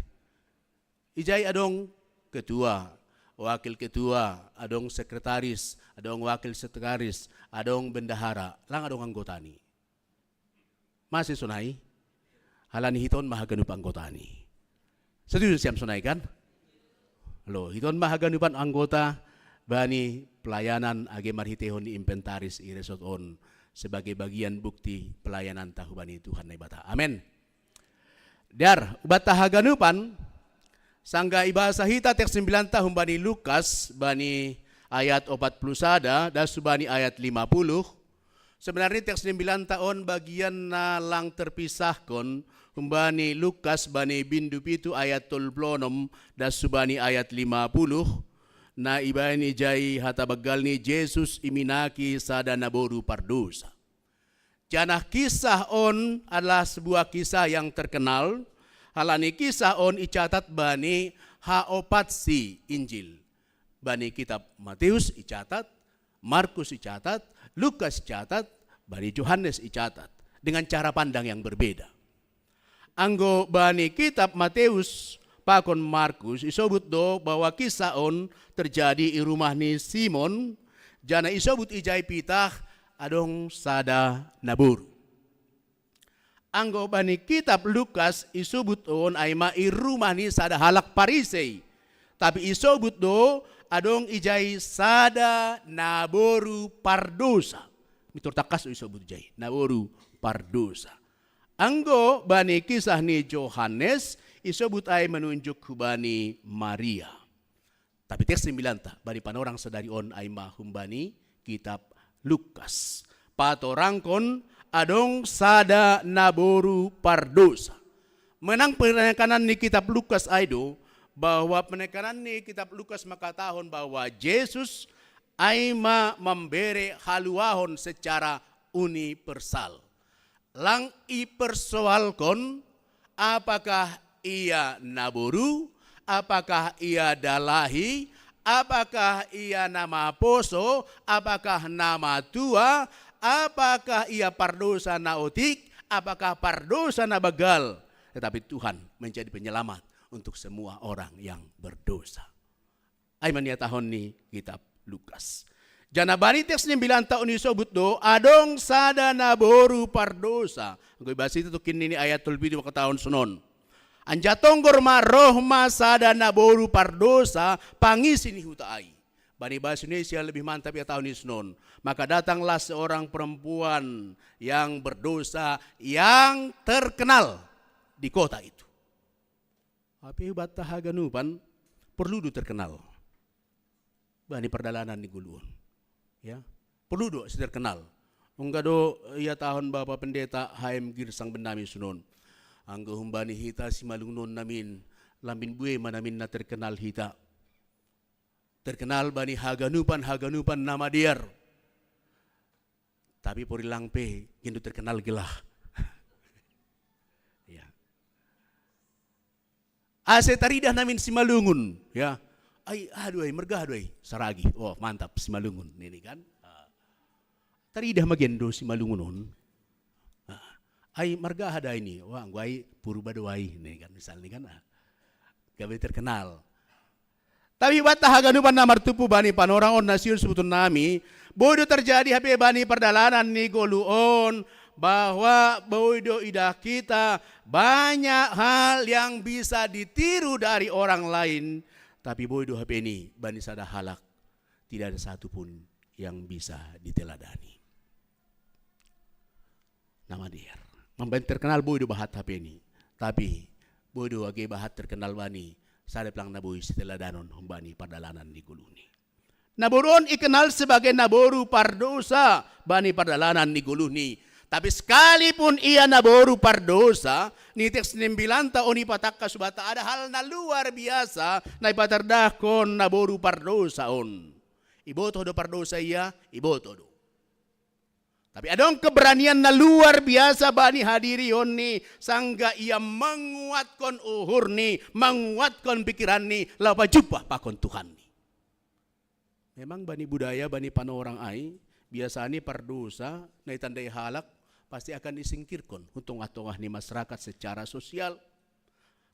ijai adong ketua, wakil ketua, adong sekretaris, adong wakil sekretaris, adong bendahara, lang adong anggota ni. Mase sonai? Halani hita on ma haganup anggota ni. Setuju siam sonai kan? Lo, hita on ma haganupan anggota bani pelayanan age marhitehon ni inventaris i resort on sebagai bagian bukti pelayanan ta hubani Tuhan Naibata. Amen. Dar, ubat ta haganupan, sanggah ibasa hita teks ni ambilanta humbani Lukas, bani ayat opat puluh sada, das hubani ayat lima puluh. Sebenarni teks ni ambilanta on bagian na lang terpisahkon, humbani Lukas bani bindu pitu ayat tolu puluh onom, das hubani ayat lima puluh, na ibaen ijai hata banggal ni Jesus iminaki sada naboru pardosa. Janah kisah on adalah sebuah kisah yang terkenal, halani kisah on icatat bani haopat si Injil. Bani kitab Matius icatat, Markus icatat, Lukas icatat, bani Johannes icatat, dengan cara pandang yang berbeda. Anggo bani kitab Matius pakon Markus isobut do bahwa kisah on terjadi i rumah ni Simon, janah isobut ijai pitah adong sada naboru. Anggo bani kitab Lukas isobut on ai ma i rumah ni sada halak Parisei. Tapi isobut do adong ijai sada naboru pardosa. Mitur tangkas do isobut ijai, naboru pardosa. Anggo bani kisah ni Johannes, isobut ai manunjuk hubani Maria. Tapi teks ni ambilanta, bani panorang sadari on ai ma humbani kitab Lukas. Patorangkon adong sada naboru pardosa. Manang penekanan ni kitab Lukas ai do, bahwa penekanan ni kitab Lukas mangkatahon bahwa Jesus ai ma mambere haluahon secara universal. Lang ipersoalkon, apakah ia naboru, apakah ia dalahi, apakah ia na maposo, apakah na matua, apakah ia pardosa na otik, apakah pardosa na banggal. Tetapi Tuhan menjadi penyelamat untuk semua orang yang berdosa. Ai ma niatahon ni kitab Lukas. Janah bani teks ni ambilanta on isobut do, adong sada naboru pardosa. Anggo ibasa hita tongkin ni ayat tolu pitu mangkatahon sonon. Anjaha tonggor ma roh ma sada naboru pardosa pangisi ni huta ai. Bani bahasa Indonesia lebih mantap ihatahon i sonon. Maka datanglah seorang perempuan yang berdosa yang terkenal di kota itu. Hape ubat ta haganupan porlu do terkenal bani pardalanan ni ngolu on. Ya, porlu do si terkenal. Ungga do ihatahon Bapa Pendeta H M Girsang bennami sonon. Anggo humbani hita simalungun namin, Lambin bue ma namin na terkenal hita. Terkenal bani haganupan-haganupan na madear. Tapi porilang pe, gendo terkenal gelah. Ya. Ase taridah namin Simalungun, ya. Ai, aduh ai, mergah aduh ai, Saragi. Oh, mantap, Simalungun ini kan. Ah. Taridah ma gendo Simalungun on. Ah. Ai, mergah ada ini. Wah, gua ai Purba do ai ini kan, misalnya kan. Ah. Gabe terkenal. Tapi banta haganupan na martumpu bani panorang on na sihol subutonnami, boi do terjadi hape bani pardalanan ni goluh on, bahwa boi do idah kita banyak hal yang bisa ditiru dari orang lain, tapi boi do hape ni bani sada halak tidak ada satu pun yang bisa diteladani. Na madear. Mambaen terkenal boi do bahat hape ni. Tapi boi do age bahat terkenal bani, sada pe lang na boi siteladanon humbani pardalanan ni goluhni. Naboru on ikenal sebagai naboru pardosa bani pardalanan ni goluhni. Tapi sekalipun ia naboru pardosa, ni teks ni imbilanta on ipatangkas hubanta ada hal na luar biasa na ipatardahkon naboru pardosa on. Ibotoh do pardosa ia, ibotoh do. Tapi adong keberanian na luar biasa bani hadirionni, sanggah ia menguatkon uhurni, menguatkon pikiranni, laho pajumpah pakon Tuhanni. Memang bani budaya, bani panorang ai, biasani pardosa na itandai halak pasti akan disingkirkon hun tongah-tongah ni masyarakat secara sosial.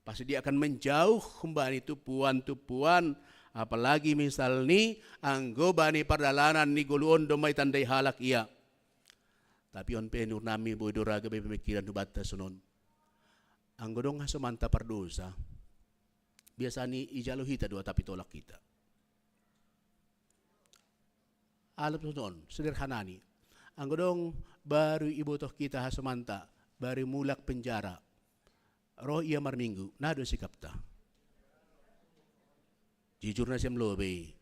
Pasti dia akan menjauh humbani tumpuan-tumpuan, apalagi misalni anggo bani pardalanan ni goluh on domma itandai halak ia. Tapi on pe nurunami boi do ra gabe pemikiran hubanta sonon. Anggo dong hasomanta pardosa, biasani ijalo hita do, tapi tolak hita. Alap sonon, sederhanani. Anggo dong baru ibotoh hita hasomanta, baru mulak penjara. Roh ia marminggu, na do sikapta. Jujur na siam lobe.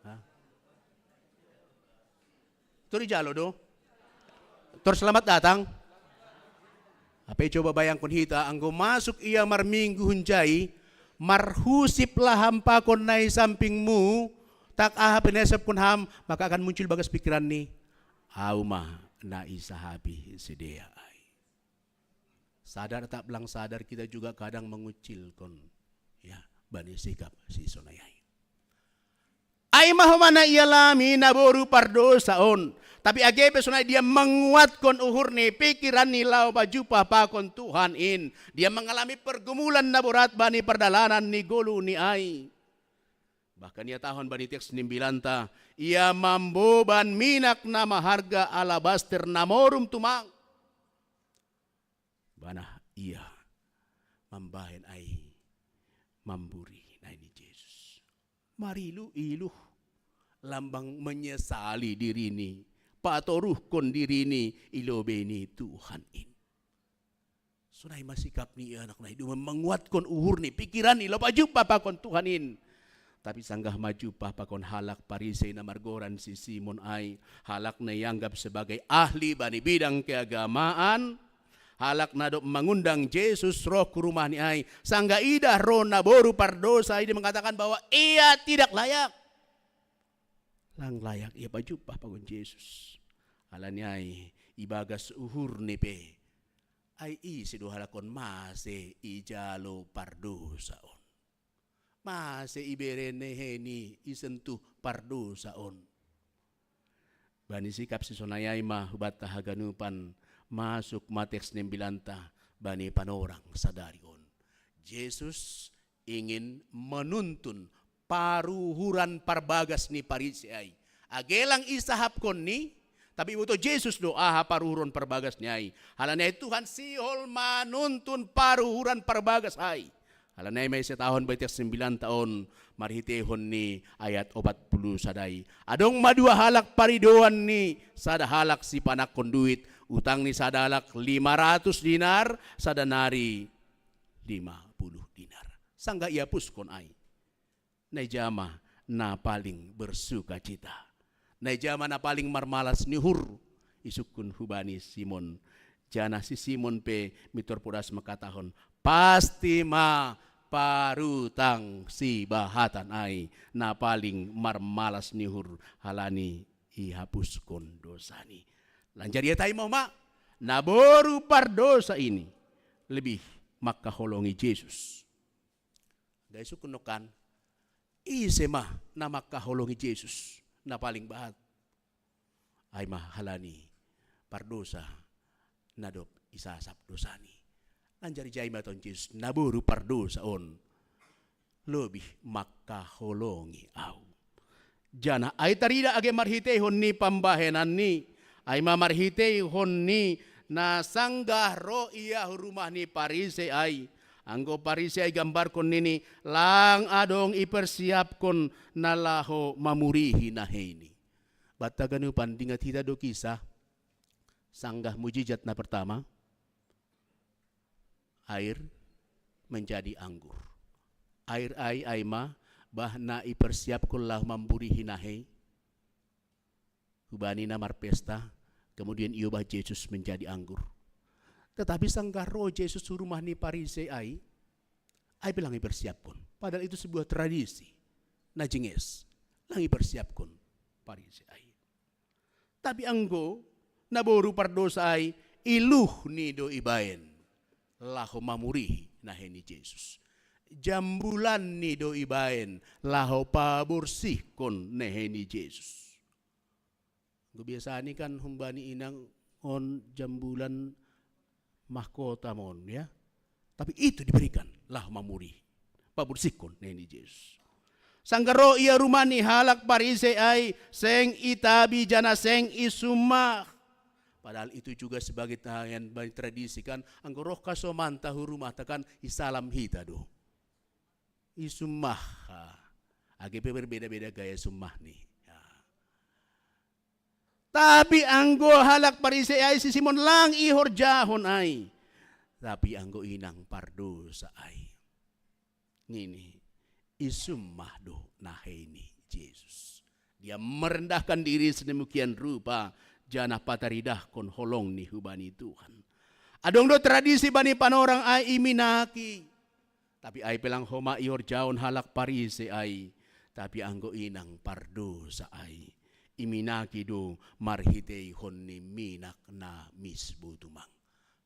Hah? Tor ijalo do. Tor selamat datang. Hape coba bayangkon hita, anggo masuk ia marminggu hunjai, marhusiplah ham pakon na i sampingmu, tak aha pe na iasapkon ham, maka akan muncul bagas pikiranni, au ma na isahapi sidea ai. Sadar atap lang sadar, kita juga kadang mengucilkon, ya, bani sikap sisonai ai. Ai ma homa na ialami naboru pardosa on. Tapi age pe sonai dia menguatkon uhurni, pikiranni laho pajumpah pakon Tuhan in. Dia mengalami pergumulan na borat bani pardalanan ni goluhni ai. Bahkan ihatahon bani teks ni imbilanta, ia mamboban minak na maharga alabaster na morum tumang. Bana ia mambahen ai mamburi nai ni Jesus. Mariluh-iluh lambang menyesali dirini, patoruhkon dirini i lobei ni Tuhan in. Sonai ma sikap ni anak na i, dumam menguatkon uhurni, pikiranni laho pajumpah pakon Tuhan in. Tapi sanggah majumpah pakon halak Parisei na margoran si Simon ai, halak na ianggap sebagai ahli bani bidang keagamaan, halak na dob mangundang Jesus roh hu rumahni ai, sanggah idah ro naboru pardosa i, dia mengatakan bahwa ia tidak layak. Lang layak ia pajumpah pakon Jesus. Alani ai, ibagas uhurni pe, ai ise do halak on, mase ijalo pardosa on? Mase ibere neheni isentuh pardosa on? Bani sikap sisonai ai ma hubanta haganupan masuk ma teks ni imbilanta bani panorang sadari on. Jesus ingin menuntun paruhuran parbagas ni Parisei ai. Age lang isahapkonni, tapi iboto Jesus do aha paruhuron parbagasni ai. Halani ai Tuhan sihol manuntun paruhuran parbagas ai. Halani ai ma ihatahon bani teks ni imbilanta on marhiteihon ni ayat opat pulu sada i. Adong ma dua halak paridoan ni sada halak sipanangkon duit, utang ni sada halak lima ratus dinar, sada nari lima puluh dinar. Sanggah iapuskon ai, na ija ma na paling bersukacita? Na ija ma na paling marmalas ni uhur? Isungkun hubani Simon, Janah si Simon pe mitor podas mangkatahon, pasti ma parutang sibahatan ai na paling marmalas ni uhur halani ihapuskon dousani. Lanjar ia tahi ma homa, naboru pardosa ini lebih mangkaholongi Jesus. Gaya sukun nokan, ise ma na mangkaholongi Jesus na paling bahat? Ai ma halani pardosa na dob isasap dousani. Lanjar ijai ma taon Jesus, naboru pardosa on lebih mangkaholongi ahu. Janah ai taridah age marhiteihon ni pambahenanni, ai ma marhiteihon ni na sanggah ro ia hu rumah ni Parisei ai. Anggo Parisei ai gambarkon nini, lang adong ipersiapkon na laho mamurihi naheini. Banta ganupan, dingat hita do kisah sanggah mujizat na pertama, air menjadi anggur. Air ai, ai ma bah na ipersiapkon laho mamburihi nahei. Hubani na marpesta, kemudian iobah Jesus menjadi anggur. Tetapi sanggah ro Jesus hu rumah ni Parisei ai, ai pe lang ipersiapkon. Padahal itu sebuah tradisi na jenges, lang ipersiapkon Parisei ai. Tapi anggo naboru pardosa ai, iluhni do ibaen laho mamurihi nahei ni Jesus. Jambulanni do ibaen laho paborsihkon nahei ni Jesus. Anggo biasani kan humbani inang on jambulan mahkota ma on, ya. Tapi itu diberikan laho mamurihi, paborsihkon nahei ni Jesus. Sanggah ro ia rumah ni halak Parisei ai, seng itabi janah seng isummah. Padahal itu juga sebagai tahayan bani tradisi kan, anggo roh kasomanta hu rumahta kan isalam hita do. Isummah. Ha. Age pe berbeda-beda gaya summahni. Ya. Tapi anggo halak Parisei ai, si Simon lang ihorjahon ai. Tapi anggo inang pardosa ai, nini, isummah do nahei ni Jesus. Dia merendahkan diri sedemikian rupa, janah pataridahkon holongni hubani Tuhan. Adong do tradisi bani panorang ai iminaki. Tapi ai pe lang homa ihorjahon halak Parisei ai, tapi anggo inang pardosa ai, iminaki do marhiteihon ni minak na misbu tumang.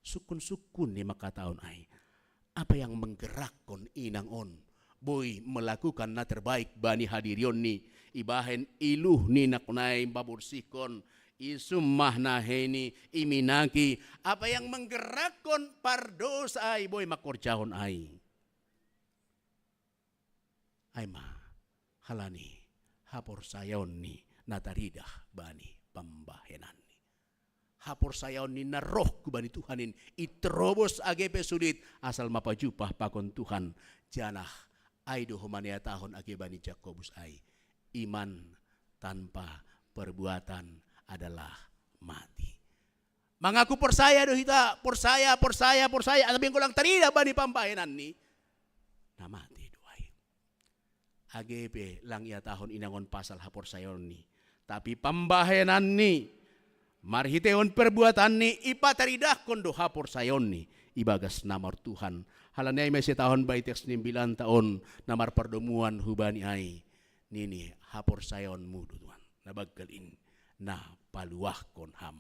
Sungkun-sungkun ni mangkatahon ai, apa yang menggerakkon inang on boi melakukan na terbaik bani hadirionni, ibahen iluh ni nakon ai, paborsihkon, isummah naheini, iminaki, apa yang menggerakkon pardosa ai boi mangkorjahon ai? Ai ma halani haporsayaonni na taridah bani pambahenanni. Haporsayaonni na roh hu bani Tuhan in, iterobos age pe sulit, asal ma pajumpah pakon Tuhan, janah ai do homa niatahon age bani Jakobus ai, iman tanpa perbuatan adalah mati. Mangaku porsaya do hita, porsaya, porsaya, porsaya, tapi anggo lang taridah bani pambahenanni, na mati do ai. Age pe lang iatahon inang on pasal haporsayaonni, tapi pambahenanni, marhiteihon perbuatanni, ipataridahkon do haporsayaonni ibagas na martuhan. Halani ai ma siatahon bani teks ni ambilanta on na marpardomuan hubani ai, nini, haporsayaonmu do Tuhan na banggal in na paluahkon ham.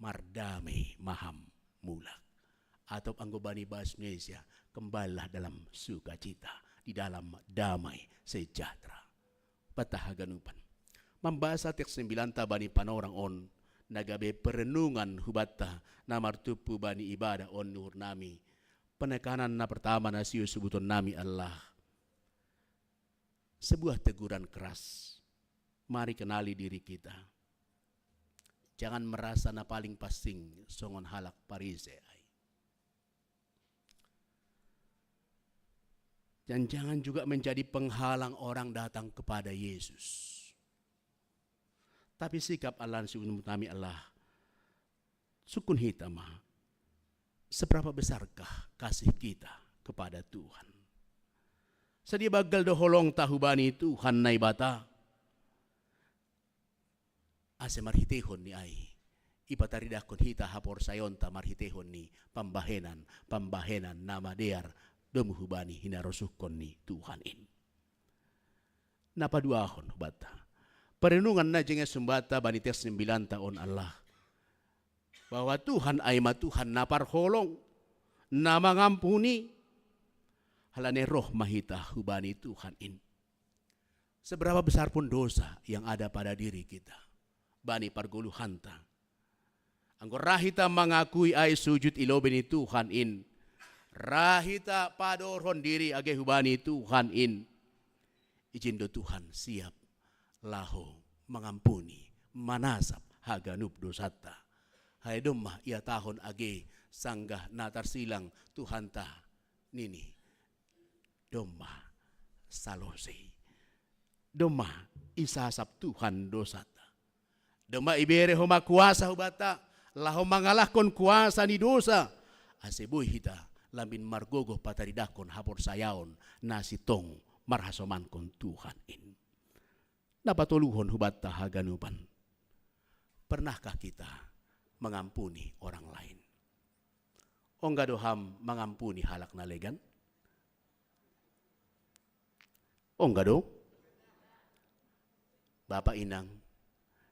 Mardamai ma ham mulak. Atau anggo bani bahasa Indonesia, kembalilah dalam sukacita, di dalam damai sejahtera. Banta haganupan, mambasa teks ni ambilanta bani panorang on, na gabe perenungan hubanta na martumpu bani ibadah on ni uhurnami, penekanan na pertama na sihol sebutonnami adalah sebuah teguran keras. Mari kenali diri kita. Jangan merasa na paling pansing songon halak Parisei ai. Dan jangan juga menjadi penghalang orang datang kepada Yesus. Tapi sikap ala ni si umpamami adalah, sungkun hita ma, seberapa besarkah kasih kita kepada Tuhan? Sadia banggal do holongta hubani Tuhan Naibata? Ase marhiteihon ni ai, ipataridahkon hita haporsayaonta marhitehon ni pambahenan, pambahenan na madear domu hubani hinarosuhkon ni Tuhan in. Na paduahon hubanta, perenungan na jenges humbanta bani teks ni mbilanta on Allah, bahwa Tuhan ai ma Tuhan na parholong, na mangampuni. Halani roh ma hita hubani Tuhan in. Seberapa besar pun dosa yang ada pada diri kita, bani pargoluhanta, anggo ra hita mangakui ai sujud i lobei ni Tuhan in, ra hita padorhon diri age hubani Tuhan in, ijin do Tuhan siap laho mangampuni, manasap haganup dosanta. Hae domma ihatahon age sanggah na tarsilang Tuhanta, nini: Domma salose. Domma isasap Tuhan dosanta. Domma ibere homa kuasa hubanta laho mangalahkon kuasa ni dosa, ase boi hita lambin margogoh pataridahkon haporsayaon na sintong marhasomankon Tuhan in. Na patoluhon hubanta haganupan, pernahkah kita mengampuni orang lain? Ongga do ham mangampuni halak na legan? Ongga do? Bapak Inang,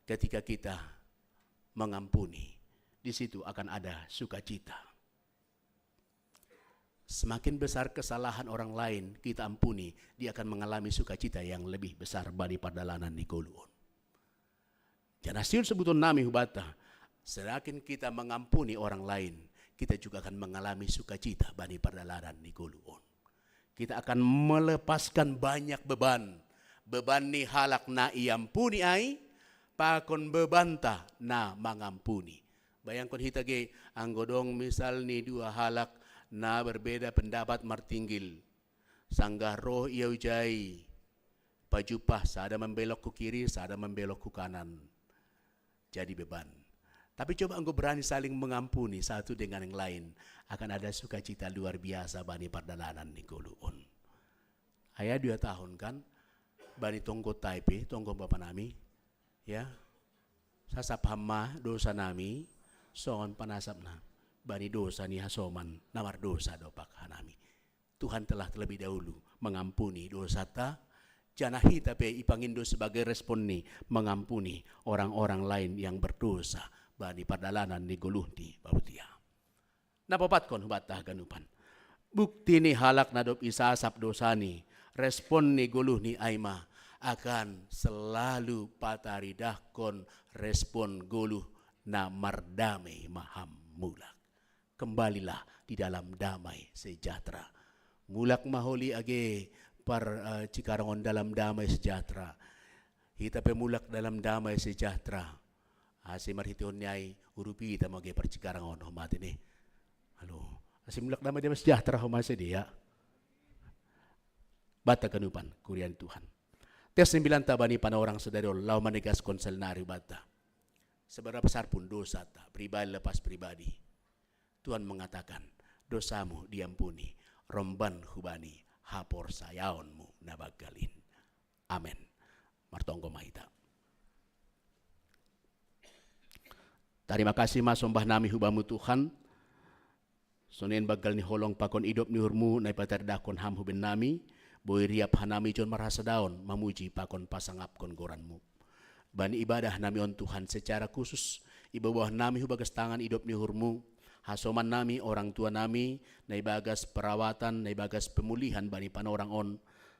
ketika kita mengampuni, di situ akan ada sukacita. Semakin besar kesalahan orang lain kita ampuni, dia akan mengalami sukacita yang lebih besar bani pardalanan ni goluh on. Janah sihol sebuton nami hubanta, semakin kita mengampuni orang lain, kita juga akan mengalami sukacita bani pardalanan ni goluh on. Kita akan melepaskan banyak beban. Beban ni halak na iampuni ai, pakon bebanta na mangampuni. Bayangkon hita ge, anggo dong misal ni dua halak na berbeda pendapat martinggil. Sanggah roh ia ujai, pajumpah sada membelok ku kiri, sada membelok ku kanan. Jadi beban. Tapi coba engkau berani saling mengampuni satu dengan yang lain, akan ada sukacita luar biasa bani pardalanan ni goluh on. Ayah dua tahun kan, bani tonggo taipe, tonggo bapa nami, ya, sasap ham ma dosa nami, songon panasapna bani dosa ni hasoman na mardosa dompak hanami. Tuhan telah terlebih dahulu mengampuni dosata, janah hita pe ipangindo sebagai respon ni mengampuni orang-orang lain yang berdosa bani pardalanan ni goluh ni babutia. Na paopatkon hubanta haganupan, bukti ni halak na dob isasap dosa ni, respon ni goluh ni ai ma akan selalu pataridahkon respon goluh na mardamei ma ham mulak. Kembalilah di dalam damai sejahtera. Mulak ma holi age par, eh, Cikarang on dalam damai sejahtera. Hita pe mulak dalam damai sejahtera. Ase marhitehon ni ai urupi hita ma age par Cikarang on homa tene. Halo. Ase mulak damai, damai sejahtera homa sidea. Banta haganupan, kuria ni Tuhan. Teks ni mbilanta bani panorang sadari on laho manegaskan sel nari banta. Seberapa besar pun dosata, pribadi lepas pribadi, Tuhan mengatakan, dosamu diampuni, romban hubani haporsayaonmu na banggal in. Amen. Martonggo ma hita. Tarima kasih ma sombah nami hu Bamu Tuhan. Songon banggal ni holong pakon idop ni uhurmu na ipataridahkon Ham hu bennami, boi riap hanami jon marhasadaon mamuji pakon pasangapkon goranmu. Bani ibadah nami on Tuhan, secara khusus iboboh nami hu bagas tangan idop ni uhurmu, hasoman nami, orang tua nami, na ibagas perawatan, na ibagas pemulihan bani panorang on,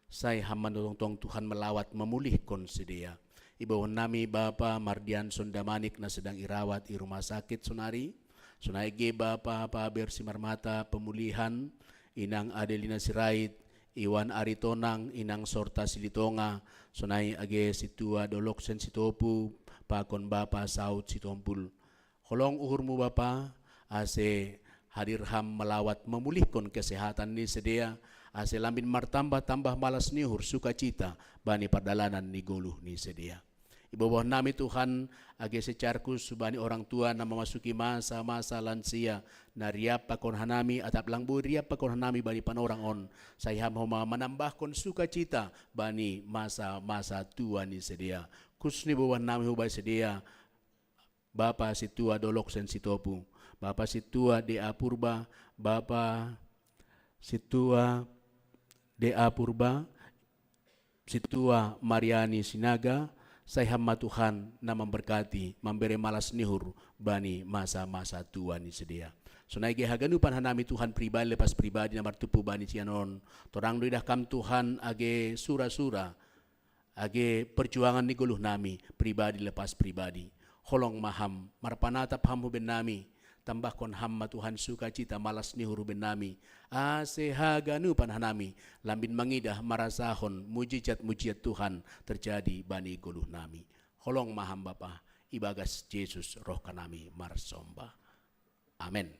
sai Ham ma tongtong Tuhan melawat memulihkon sidea. Iboboh nami Bapa Mardianson Damanik na sedang irawat i rumah sakit sonari, sonai age Bapa Paber Simarmata pemulihan, Inang Adelina Sirait, Iwan Aritonang, Inang Sorta Silitonga, sonai age sintua Doloksen Sitopu, pakon Bapa Saud Sitompul. Holong uhurmu Bapa, ase hadir Ham melawat memulihkon kesehatan ni sidea, ase lambin martambah-tambah malas ni uhur sukacita bani pardalanan ni goluh ni sidea. Iboboh nami Tuhan, age secara khusus bani orang tua na memasuki masa-masa lansia, na riap pakon hanami, atap lang boi riap pakon hanami bani panorang on, sai Ham homa manambahkon sukacita bani masa-masa tua ni sidea. Khusus ni iboboh nami hubani sidea, Bapa Sintua Dolok Sen Sitopu, Bapa Sintua D A Purba, Bapa Sintua D A Purba, Sintua Mariani Sinaga, sai hamma Tuhan na mamberkati, mambere malas ni uhur bani masa-masa tua ni sidea. Sonai ge haganupan hanami Tuhan pribadi lepas pribadi na martumpu bani sianon, torang do idah Kam Tuhan age sura-sura, age perjuangan ni goluh nami, pribadi lepas pribadi. Holong ma Ham, marpanatap Ham hu bennami, tambahkon Ham ma Tuhan sukacita malas ni uhur hu bennami, ase haganupan hanami, lambin mangidah marasahon mujijat-mujijat Tuhan terjadi bani goluh nami. Holong ma Ham Bapa, ibagas Jesus roh hanami marsomba. Amen.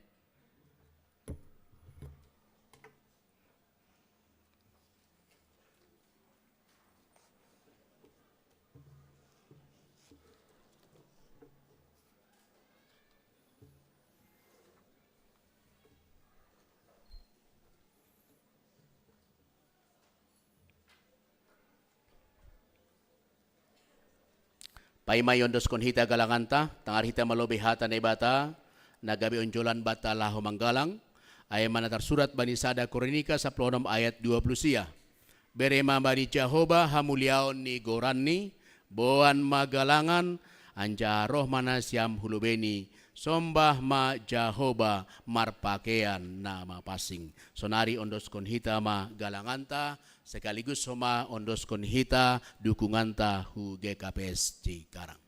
Paima iondoskon hita galanganta, tangar hita ma lobei hata Naibata, na gabe onjolan banta laho manggalang, ai ma na tarsurat bani sada Korinika sapuluh onom ayat dua puluh sia. Bere ma bani Jahoba hamuliaon ni goranni, boan ma galangan, anjaha roh ma nasiam hu lobeini, sombah ma Jahoba marpakean na mapansing. Sonari ondoskon hita ma galanganta, sekaligus homa ondoskon hita dukunganta hu G K P S Cikarang.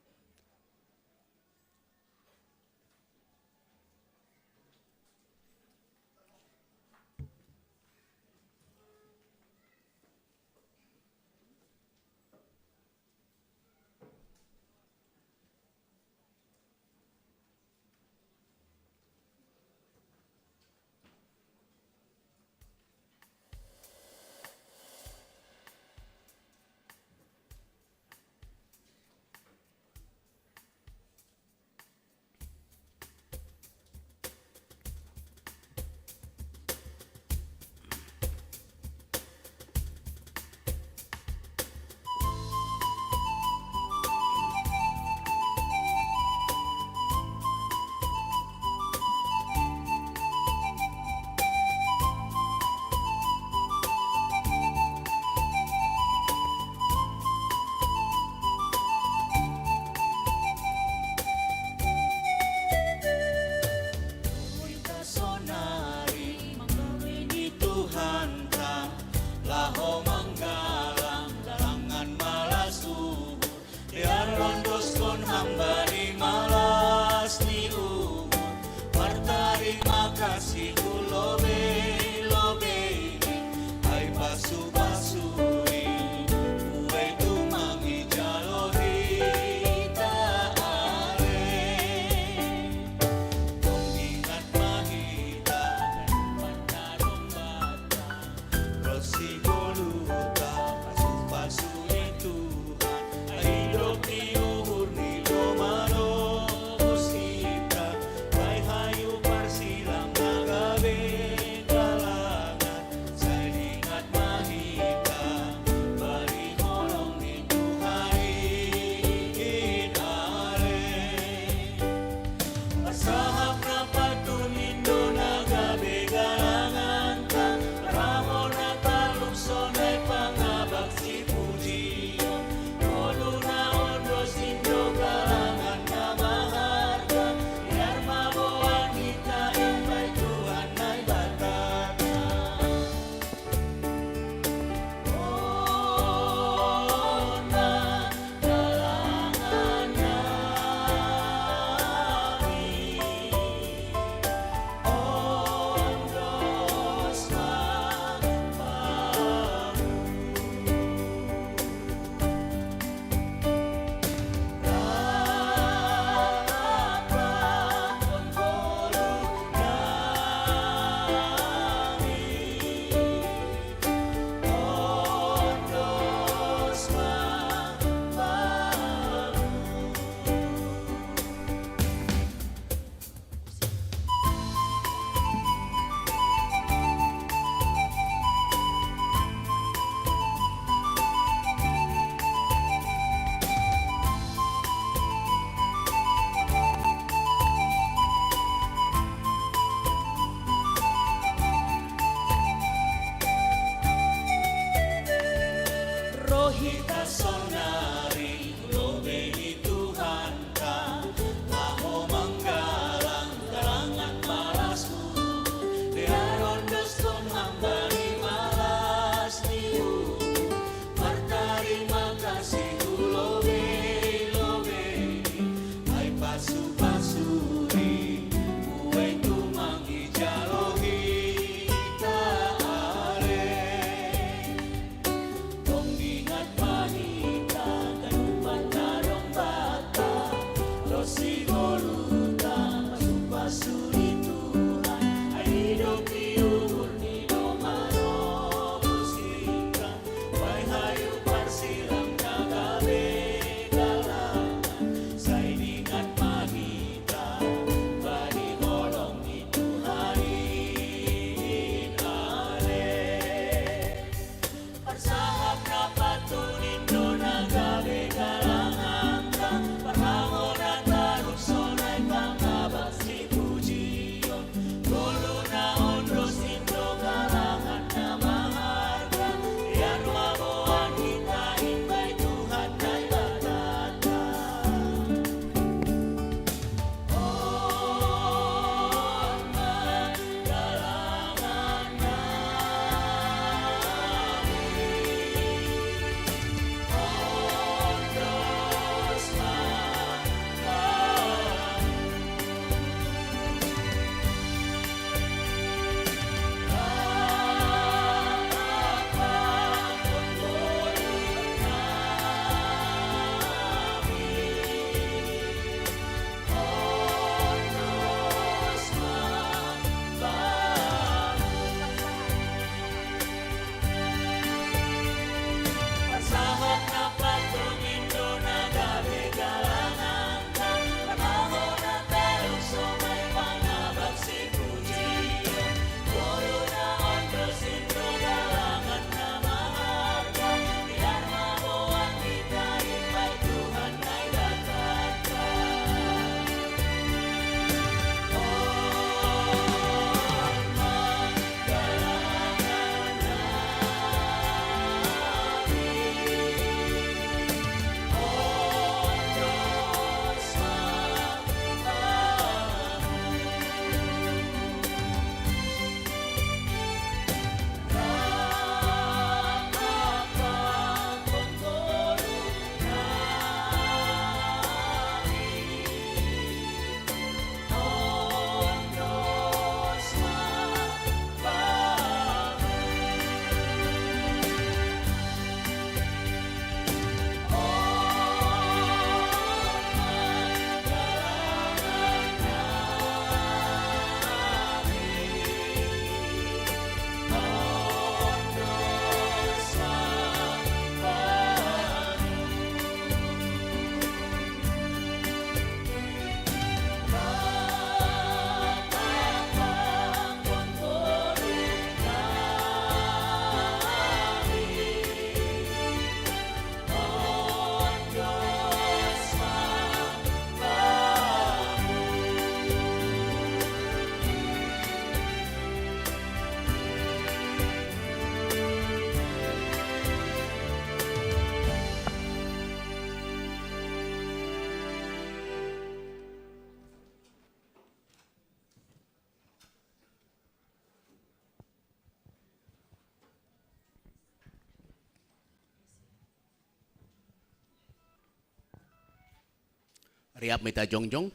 Riap ma hita jongjong.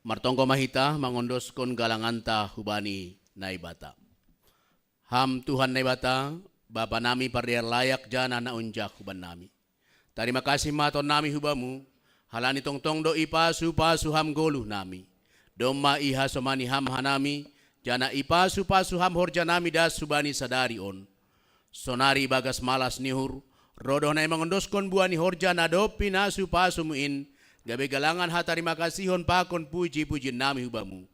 Martonggo ma hita mangondoskon galanganta hubani Naibata. Ham Tuhan Naibata, Bapa nami pardear layak jana na unjak huban nami. Tarima kasih ma ton nami hubamu, halani tongtong do ipasu-pasu ham goluh nami. Domma iha somani ham hanami, jana ipasu-pasu ham horja nami das hubani sadari on. Sonari bagas malas ni uhur, rodoh na i mangondoskon buah ni horja na dob pinasu-pasumu in, gabe galangan hatarima kasihon pakon puji-pujion nami hubamu.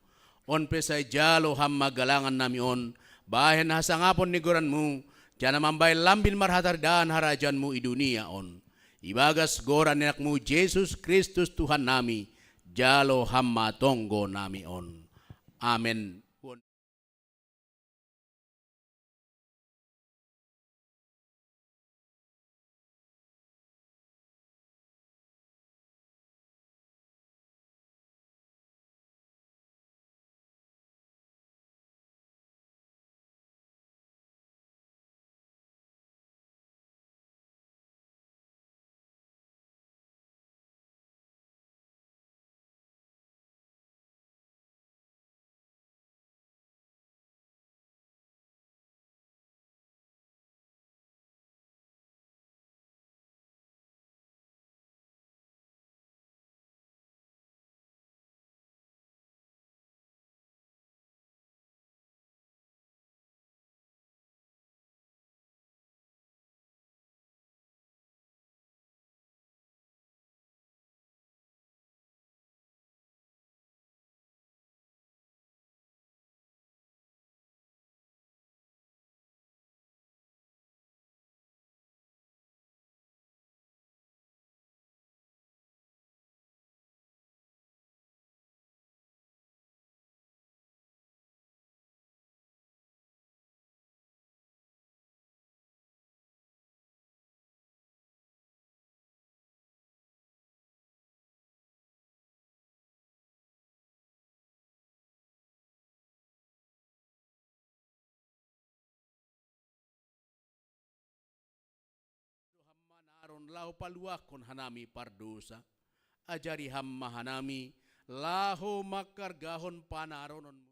On pe sai jalo ham ma galangan nami on, bahen hasangapon ni goranmu, jana mambahen lambin marhataridaan harajaonmu i dunia on. Ibagas goran ni anakmu Jesus Kristus Tuhan nami, jalo ham ma tonggo nami on. Amen. Doham ma naron laho paluahkon hanami pardosa. Ajari ham ma hanami laho mangkargahon panarononmu.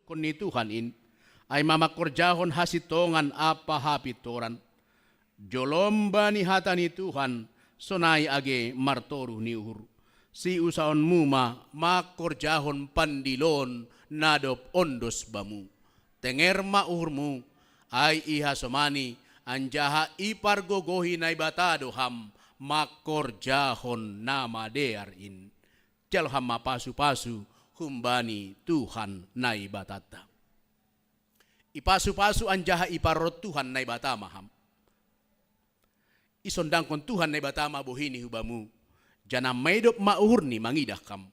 Kon ni Tuhan in, ai ma mangkorjahon hasintongan ampa hapintoran. Jolom bani hata ni Tuhan, sonai age martoruh ni uhur. Siusaonmu ma mangkorjahon pandiloon na dob ondos bamu. Tenger ma uhurmu, ai ihasomani, anjaha ipargogohi Naibata do ham mangkorjahon na madear in. Jalo ham ma pasu-pasu humbani Tuhan Naibatanta. Ipasu-pasu anjaha iparorot Tuhan Naibata ma ham. Isondangkon Tuhan Naibata ma bohini hu bamu, janah maidop ma uhurni mangidah kam.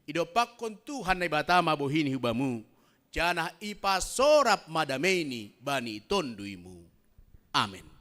Idompakkon Tuhan Naibata ma bohini hu bamu, janah ipasorap ma dameini bani tonduymu. Amen.